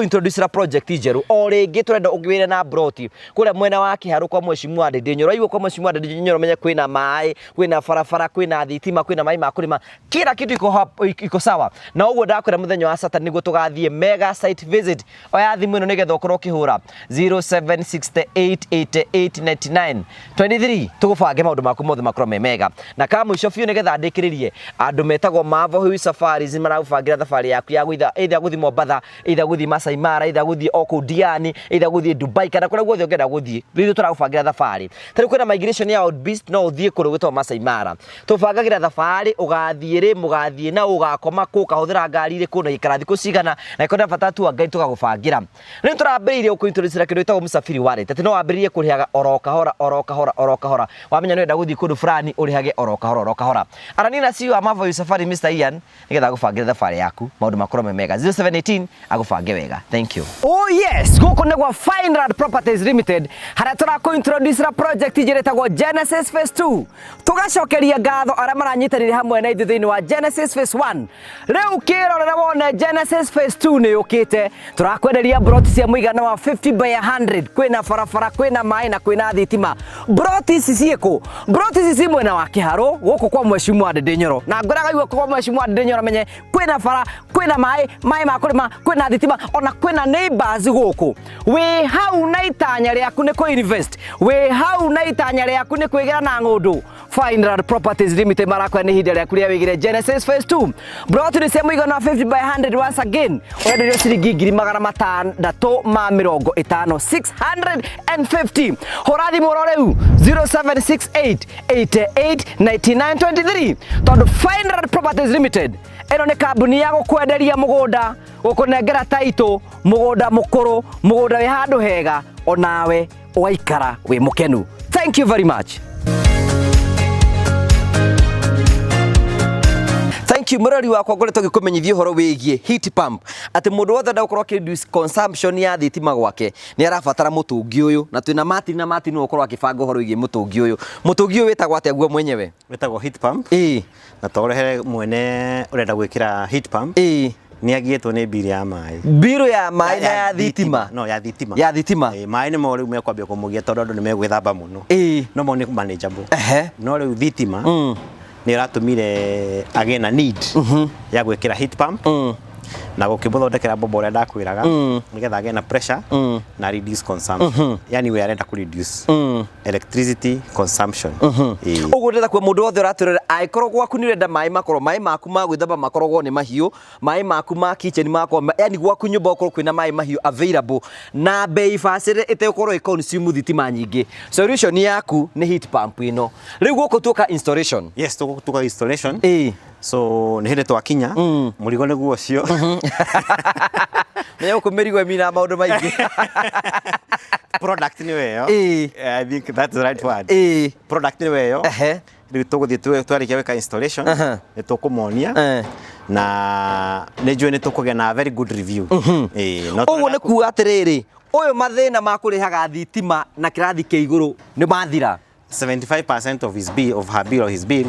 introduce project njerũ o rĩngĩ tũrenda ũgĩre na broti kũrĩa mwena wa Kĩharũ kwa Mheshimiwa Ndindi Nyoro. Waigua kwa Mheshimiwa Ndindi Nyoro menye kwĩna maĩ, kwĩna barabara, kwĩna thitima, kwĩna maĩ ma kũrĩma, kila kitu iko hapo, iko sawa. Na ũguo ndakwĩra mũthenya wa Saturday nĩguo tũgathiĩ mega site visit. Oya thimũ ĩno nĩgetha ũkorwo ũkĩhũra 07688899 23 tũgũbange maũndũ maku mothe makorwo me mega. Na ka mũico biũ nĩgetha ndĩkĩrĩrie andũ metagwo Mavo Hill Safaris maragũbangĩra thabarĩ yaku ya gũitha either gũthiĩ Mombatha, either gũthiĩ Masai Mara, either gũthiĩ o kũu Diani, either gũthiĩ Dubai kana kũrĩa guothe ũngĩenda gũthiĩ. Rĩu tũragũbangĩra thabarĩ. Ta rĩu kwĩna migration ya Old Beast no ũthiĩ kũndũ gwĩtagwo Masai Mara. Tũbangagĩra thabarĩ ũgathiĩ rĩ, mũgathiĩ na ũgakoma kũ, ũkahũthĩra ngari ĩrĩkũ na ikara thikũ cigana, na ĩkorwo na bata tu Ngai tũgagũbangĩra. Rĩu tũrambĩrĩirie gũkũ-introduce kĩndũ gĩtagwo Msafiri Wallet, atĩ no wambĩrĩrie kũrĩhaga oro kahora oro kahora oro kahora. Wamenya nĩ ũrenda gũthiĩ kũndũ fulani ũrĩhage oro kahora oro kahora. Arania na CEO wa Mavo Safari Mr Ian nĩgetha agũbangĩre thabarĩ yaku maũndũ makorwo me mega. 0718 agũbange wega. Thank you. Oh yes, gũkũ nĩ gwa Fineland Properties Limited harĩa tũrakũ-introduce project njerũ ĩtagwo Genesis Phase 2. Tũgacokeria ngatho arĩa maranyitanĩire hamwe na ithuĩ thĩinĩ wa Genesis Phase 1. Rĩu kĩrorera wone Genesis Phase 2 nĩ yũkĩte. Tũrakwenderia broti cia mũigana wa 50 by 100. Kwĩna barabara, kwĩna maĩ na kwĩna thitima. Broti ici ciĩkũ? Broti ici ci mwena wa Kĩharũ gũkũ kwa Mheshimiwa Ndindi Nyoro. Na ngwĩraga igua kwa Mheshimiwa Ndindi Nyoro menye kwĩna bara, kwĩna maĩ, maĩ ma kũrĩma, kwĩna thitima, ona kwĩna neighbors gũkũ. Wĩ hau na itanya rĩaku nĩ kũ invest. Wĩ hau na itanya rĩaku nĩ kwĩgĩra na ng'ũndũ. Fineland Properties Limited marakwĩra nĩ ihinda rĩaku rĩa wĩgĩre Genesis Phase 2. Broti nĩ cia mũigana wa 50 by 100 once again. Ũrenderio ciringi 650,000, 650. Hũra thimũ oro rĩu 0768 88 99 23 tondũ Fineland Properties Limited ĩno nĩ kambuni ya gũkwenderia mũgũnda, gũkũnengera title, mũgũnda mũkũrũ, mũgũnda wĩ handũ hega, onawe ũgaikara wĩ mũkenu. Thank you very much. Thank you mũrori wakwa ngoretwo ngĩkũmenyithia ũhoro wĩgiĩ heat pump atĩ mũndũ wothe enda gũkorwo akĩ reduce consumption ya thitima gwake nĩ arabatara mũtũngi ũyũ na twĩna Martin na Martin nĩwe ũkorwo akĩbanga ũhoro wĩgiĩ mũtũngi ũyũ. Mũtũngi ũyũ wĩtagwo atĩa guo mwenyewe? Wĩtagwo heat pump. Ĩĩ. Na to ũrehere mwene ũrenda gwĩkĩra heat pump. Ĩĩ. Nĩ agiĩtwo nĩ mbiri ya maĩ. Mbirũ ya maĩ na ya thitima. No, ya thitima. Ya thitima. Ĩĩ, maĩ nĩmo rĩu mekwambia kũmũgia tondũ andũ nĩ megwĩthamba mũno. No mo nĩ manageable. No rĩu thitima nĩ ĩratũmire agĩe na need ya gwĩkĩra heat pump na gũkĩmũthondekera bomba ũrĩa ndakwĩraga nĩgetha agĩe na pressure na reduce consumption. Yani we arenda kũ reduce electricity consumption. Ĩĩ. Ũguo ndĩrenda kuga mũndũ wothe ũratwĩrorera, angĩkorwo gwaku nĩ ũrenda maĩ makorwo, maĩ maku ma gwĩthamba makoragwo nĩ mahiũ, maĩ maku ma kitchen makorwo, yani gwaku nyũmba gũkorwo kwĩna maĩ mahiũ available na bei bacĩrĩre ĩtegũkorwo ĩ consume thitima nyingĩ, solution yaku nĩ heat pump ĩno. Rĩu gũkũ tuoka installation. Yes, tũgũtuka installation. So nĩ hĩndĩ twakinya mũrigo nĩguo ũcio. Menya gũkũ mĩrigo ĩminaga maũndũ maingĩ. Product nĩyo ĩyo. I think that's the right word. Product nĩyo ĩyo. Rĩu tũgũthiĩ twarĩkia gwĩka installation nĩ tũkũmonia na nĩ njũĩ nĩ tũkũgĩa na very good review. Ĩĩ, no Ũguo nĩ kuga atĩrĩrĩ, ũyũ mathĩna ma kũrĩhaga thitima na kĩrathi kĩa igũrũ nĩ mathira. 75% of his bill, of her bill or his bill.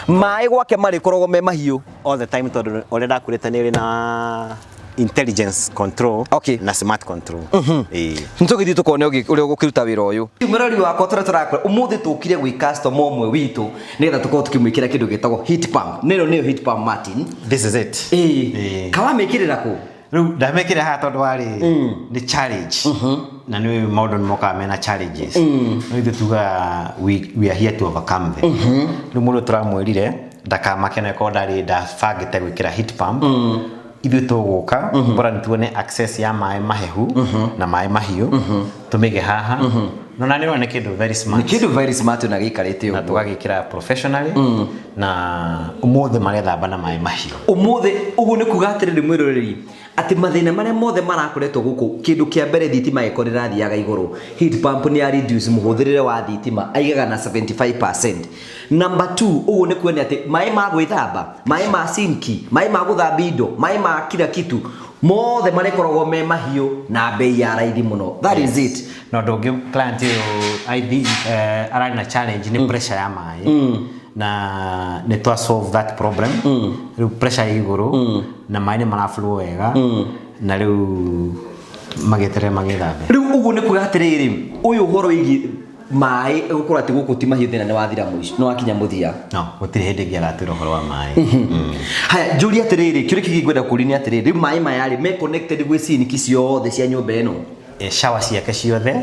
Maĩ gwake marĩkoragwo me mahiũ all the time tondũ ũrĩa ndakwĩrĩte nĩ ĩrĩ na intelligence control na smart control. Ĩĩ. Nĩtũgĩthiĩ tũkone ũrĩa ũgũkĩruta wĩra ũyũ. Mũrori wakwa tũrĩa tũrakora ũmũthĩ tũkire gwĩ customer ũmwe witũ nĩgetha tũkorwo tũkĩmwĩkĩra kĩndũ gĩtagwo heat pump. Nĩno nĩyo heat pump, Martin. This is it. Ĩĩ. Kawamĩkĩrĩra kũ? Rĩu ndamĩkĩra haha tondũ warĩ nĩ challenge na nĩ maũndũ nĩ mokaga mena challenges, no ithuĩ tugaga we are here to overcome them. Rĩu mũndũ tũramwĩrire ndakamake na korwo ndarĩ ndabangĩte gwĩkĩra heat pump, ithuĩ tũgũka bora nĩ tuone access ya maĩ mahehu na maĩ mahiũ, tũmĩige haha no na nĩ ũrona nĩ kĩndũ very smart. Nĩ kĩndũ very smart na gĩikarĩte na ũguo. Tũgagĩkĩra professionally na ũmũthĩ marethamba na maĩ mahiũ. Ũmũthĩ ũguo nĩ kuga atĩrĩrĩ mwĩroreri, atĩ mathĩna marĩa mothe marakoretwo gũkũ, kĩndũ kĩa mbere thitima ĩkorwo ĩrathiaga igũrũ, heat pump nĩ ya reduce mũhũthĩrĩre wa thitima, aigaga na 75%. Number 2, ũguo nĩ kuonia atĩ maĩ ma gwĩthamba, maĩ ma sinki, maĩ ma gũthambia indo, maĩ ma kila kitu mothe marĩkoragwo me mahiũ na bei ya raithi mũno. That is it. Na ũndũ ũngĩ, client ũyũ I think ararĩ na challenge nĩ pressure ya maĩ na nĩ twa solve that problem. Rĩu pressure ĩ igũrũ na maĩ nĩ maraflow wega na rĩu magĩeterere magĩthambe. Rĩu ũguo nĩ kuga atĩrĩrĩ, ũyũ ũhoro wĩgiĩ maĩ gũkorwo atĩ gũkũ ti mahiũ, thĩna nĩ wathira mũico, nĩ wakinya mũthia. No gũtirĩ hĩndĩ ĩngĩ agatwĩra ũhoro wa maĩ. Haya, njũrie atĩrĩrĩ, kĩũria kĩngĩ ngwenda kũũria nĩ atĩrĩrĩ, rĩu maĩ maya rĩ me connected gwĩ sinki ciothe cia nyũmba ĩno? Shower ciake ciothe,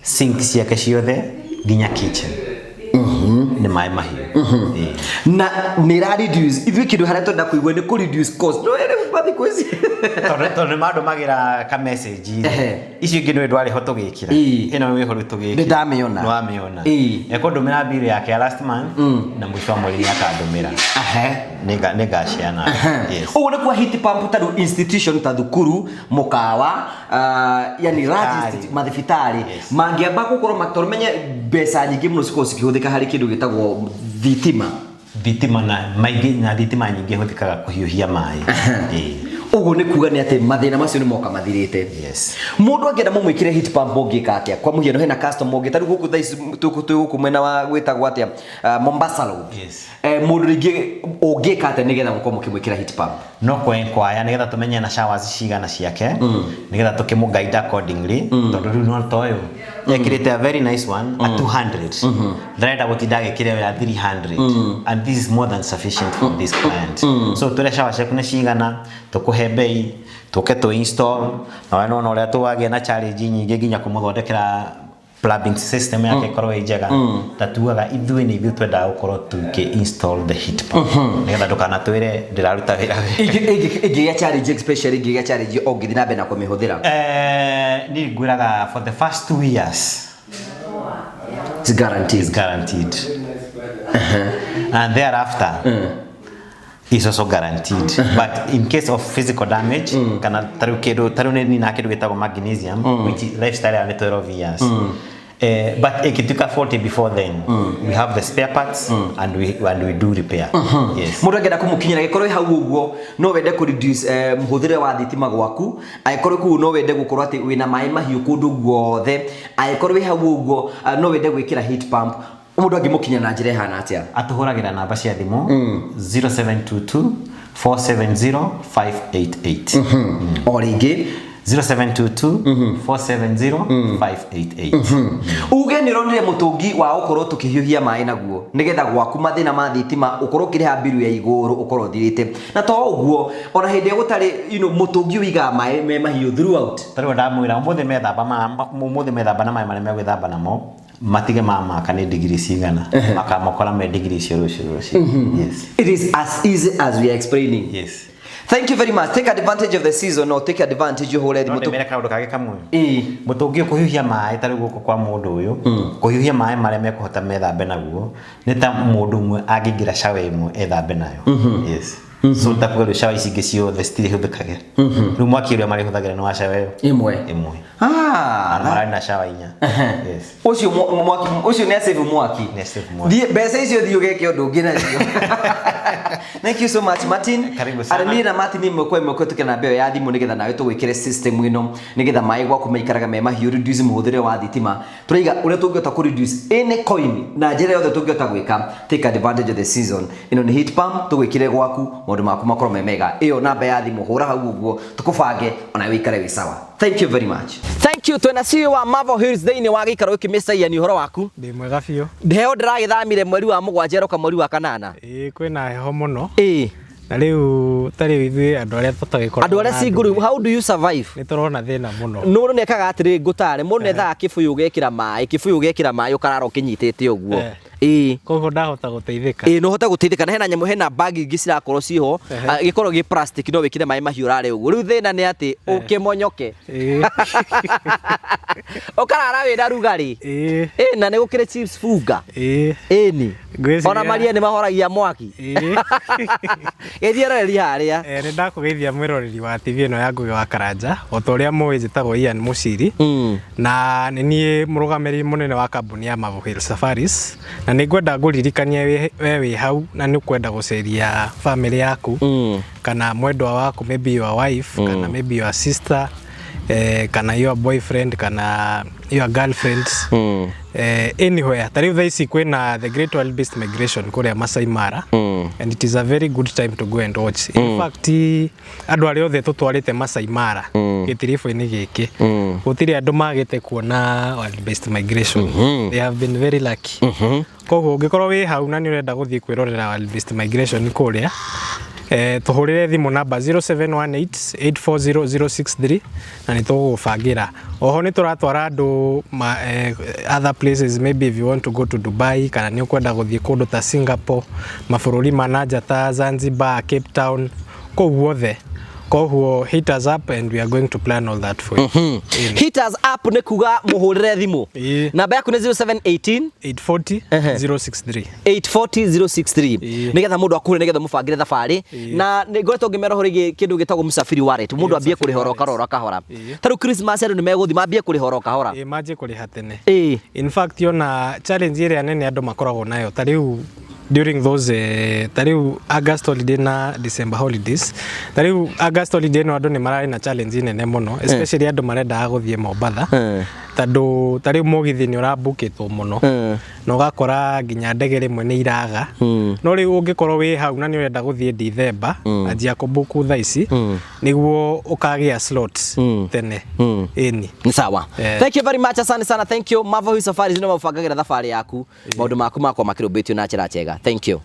sink ciake ciothe, nginya kitchen nĩ maĩ mahiũ. Ĩĩ. Na nĩ ĩra reduce, ithuĩ kĩndũ harĩa twenda kũigua nĩ kũ reduce cost, no ĩrĩ mathikũ ici. Tondũ nĩ mandũmagĩra ka message. Icio ingĩ nĩ ndwarĩ ho tũgĩkĩra. Ĩno wĩho rĩu tũgĩkĩra. Nĩ ndamĩona. Nĩ wamĩona. Ekũndũmĩra bill yake ya last month na mũico wa mweri nĩ akandũmĩra. Nĩ ngaciana. Yes. Ũguo nĩ kwa heat pump ta rĩu institution ta thukuru, mũkawa, yani large Thibitarĩ. Mathibitarĩ mangĩamba gũkorwo tondũ menye mbeca nyingĩ mũno cikoragwo cikĩhũthĩka harĩ kĩndũ gĩtagwo thitima. Thitima na maingĩ na thitima nyingĩ ihũthĩkaga kũhiũhia maĩ. Ĩĩ. Ũguo nĩ kuga nĩ atĩ mathĩna macio nĩ moka mathirĩte. Yes. Mũndũ angĩenda mũmwĩkĩre heat pump ũngĩka atĩa? Kwa mũhiano hena customer ũngĩ ta rĩu gũkũ thaa ici twĩ gũkũ mwena wa gwĩtagwo atĩa, Mombasa Road. Yes. Mũndũ rĩngĩ ũngĩka atĩa nĩgetha mũkorwo mũkĩmwĩkĩra heat pump? No kwenkwaya nĩgetha tũmenye na showers cigana ciake nĩgetha tũkĩmũ guide accordingly, tondũ rĩu no ta ũyũ ekĩrĩte a very nice one a 200, ndarenda gũtinda agĩkĩra ĩyo ya 300, and this is more than sufficient for this client. So tũrĩa shower ciaku nĩ cigana, tũkũhe bei, tũke tũ install na we nĩwona ũrĩa tũwagĩa na challenge nyingĩ nginya kũmũthondekera plumbing system yake ĩkorwo ĩ njega. Ta tugaga ithuĩ nĩ ithuĩ twendaga gũkorwo tũkĩ install the heat pump nĩgetha ndũkanatwĩre ndĩraruta wĩra wega. Ĩngĩgĩa challenge, especially ĩngĩgĩa challenge ũngĩthiĩ na mbere na kũmĩhũthĩra? Niĩ ngwĩraga for the first 2 years It's guaranteed. Is guaranteed and thereafter is also guaranteed, but in case of physical damage kana tarĩu kĩndũ tarĩu nĩ nina kĩndũ gĩtagwo magnesium, which is lifestyle ya nĩ 12 years. But ikituka 40 before then, we have the spare parts and we do repair. Yes. Mũndũ angĩenda kũmũkinyĩra, angĩkorwo wĩ hau ũguo no wende kũ reduce mũhũthĩre wa thitima gwaku, angĩkorwo kũu no wende gũkorwo atĩ wĩna maĩ mahiũ kũndũ guothe, angĩkorwo wĩ hau ũguo no wende gwĩkĩra heat pump, mũndũ angĩmũkinya na njĩra ĩhana atĩa? Atũhũragĩra namba cia thimũ 0722 470 588. O rĩngĩ. 0722 470 588. Uge nĩ ũronire mũtũngi wa gũkorwo tũkĩhiũhia maĩ naguo nĩgetha gwaku mathĩna ma thitima ũkorwo ũkĩrĩha mbiru ya igũrũ ũkorwo ũthirĩte, na to ũguo, ona hĩndĩ ĩrĩa gũtarĩ mũtũngi ũigaga maĩ me mahiũ throughout. Tarĩu ndamwĩra ũmũthĩ methamba ũmũthĩ methamba na maĩ marĩa megwĩthamba namo matige mamaka nĩ digiri cigana, makamokora me digiri icio rũciũ rũciũ. Yes. It is as easy as we are explaining. Yes. Thank you very much. Take advantage of the season or take advantage ũhũre No thimũ. ndĩmere kaũndũ kangĩ kamwe. Ĩĩ. Mũtũngi ũyũ kũhiũhia maĩ, tarĩu gũkũ kwa mũndũ ũyũ, kũhiũhia maĩ marĩa mekũhota methambe naguo nĩ ta mũndũ ũmwe angĩingĩra shower ĩmwe ethambe nayo. Yes, so takuga rĩu shower ici ingĩ ciothe citirĩhũthĩkage. Rĩu mwaki ũrĩa marĩhũthagĩra nĩ wa shower ĩyo ĩmwe. Ĩmwe. Ah. Na mararĩ na shower inya. Yes. Ũcio mwaki ũcio nĩ asave mwaki. Nĩ asave mwaki. Thiĩ mbeca icio, thiĩ ũgeke ũndũ ũngĩ nacio. Thank you so much, Martin. Karibu sana. Arĩ niĩ na Martin ĩmwe kwa ĩmwe kũhetũkĩra namba ĩyo ya thimũ nĩgetha nawe tũgwĩkĩre system ĩno nĩgetha maĩ gwaku maikaraga me mahiũ, reduce mũhũthĩre wa thitima. Tũraiga ũrĩa tũngĩhota kũ reduce any coin na njĩra yothe tũngĩhota gwĩka. Take advantage of the season. Ĩno nĩ heat pump tũgwĩkĩre gwaku maũndũ maku makorwo me mega. Ĩyo namba ya thimũ, hũra hau ũguo tũkũbange ona wĩikare wĩ sawa. Thank you very much. Thank you. Twĩna CEO wa Marvel Hills thĩinĩ wa gĩikaro gĩkĩ, Mr. Ian, ũhoro waku? Ndĩ mwega biũ. Heho ndĩragĩthamire mweri wa 7 ĩroka mweri wa 8. Ĩĩ, kwĩna heho mũno. Ĩĩ. Na rĩu ta rĩu ithuĩ andũ arĩa tũtagĩkoragwo Andũ arĩa na single ndũire, rĩu, how do you survive? Nĩ tũrona thĩna mũno. Mũndũ nĩekaga atĩrĩ, ngũtare, mũndũ nĩethaga kĩbũyũ ũgekĩra maĩ, kĩbũyũ ũgekĩra maĩ, ũkarara ũkĩnyitĩte ũguo. Eh. Ĩĩ. Koguo ndahota gũteithĩka. Ĩĩ, no ũhote gũteithĩka, na hena nyamũ, hena bag ingĩ cirakorwo ciho. Ah, gĩkorwo gĩ plastic, no wĩkĩre maĩ mahiũ ũrare ũguo. Rĩu thĩna nĩ atĩ ũkĩmonyoke ũkarara wĩna rugarĩ. Ĩĩ. Ĩ, na nĩ gũkĩrĩ chips funga. Ĩĩ. Ĩni. Ngwĩciria- Ona maria nĩ mahoragia mwaki. Gĩthiĩ roreri harĩa. Eh, nĩ ndakũgeithia mwĩroreri wa TV ĩno ya Ngũgĩ wa Karanja. O ta ũrĩa mũĩ, njĩtagwo Ian Mũciri na nĩ niĩ mũrũgamĩrĩri mũnene wa kambuni ya Marvel Hill Safaris, na nĩ ngwenda ngũririkanie we wĩ hau na nĩ ũkwenda gũceria family yaku kana mwendwa waku, maybe your wife kana maybe your sister, kana your boyfriend kana your girlfriend, anywhere. Ta rĩu thaa ici kwĩna the Great Wild Beast Migration kũrĩa Masai Mara and it is a very good time to go and watch. In fact, andũ arĩa othe tũtwarĩte Masai Mara gĩtiribũ-inĩ gĩkĩ, gũtirĩ andũ magĩte kuona wildebeest migration. They have been very lucky. Koguo ũngĩkorwo wĩ hau na nĩ ũrenda gũthiĩ kwĩrorera wildebeest migration kũrĩa, tũhũrĩre thimũ namba 0718 840 063 na nĩ tũgũgũbangĩra. Oho nĩ tũratwara andũ other places. Maybe if you want to go to Dubai kana nĩ ũkwenda gũthiĩ kũndũ ta Singapore, mabũrũri ma nanja ta Zanzibar, Cape Town, kũu guothe. Koguo hit us up and we are going to plan all that for you. Ĩni. Hit us up nĩ kuga mũhũrĩre thimũ. Ĩĩ. Namba yaku nĩ 0718 840 063. 840 063. Ĩĩ. Nĩgetha mũndũ akũre, nĩgetha mũbangĩre thabarĩ. Ĩĩ. Na nĩ ngoretwo ngĩmera ũhoro ĩgiĩ kĩndũ gĩtagwo Msafiri Wallet, mũndũ ambie Msafiri kũrĩha oro Wallet. kahora kahora. Ĩĩ. Ta rĩu Christmas andũ nĩ megũthiĩ mambie kũrĩha oro kahora. Ĩĩ, manjie kũrĩha tene. Ĩĩ. In fact, ona challenge ĩrĩa nene andũ makoragwo nayo ta rĩu during those, ta rĩu August holiday na December holidays, ta rĩu August holiday ĩno andũ nĩ mararĩ na challenge nene mũno, especially andũ marendaga gũthiĩ Mombatha, tondũ ta rĩu mũgithi nĩ ũrambukĩtwo mũno na ũgakora nginya ndege rĩmwe nĩ iraga. No rĩu ũngĩkorwo wĩ hau na nĩ ũrenda gũthiĩ December, anjia kũbuku thaa ici nĩguo ũkagĩa slot tene. Ĩni. Nĩ sawa. Eh. Thank you very much, asante sana, thank you. Marvel Hill Safaris nĩ mabangagĩra thabarĩ yaku, maũndũ maku makwa makĩrũmbĩtio na njĩra njega. Thank you.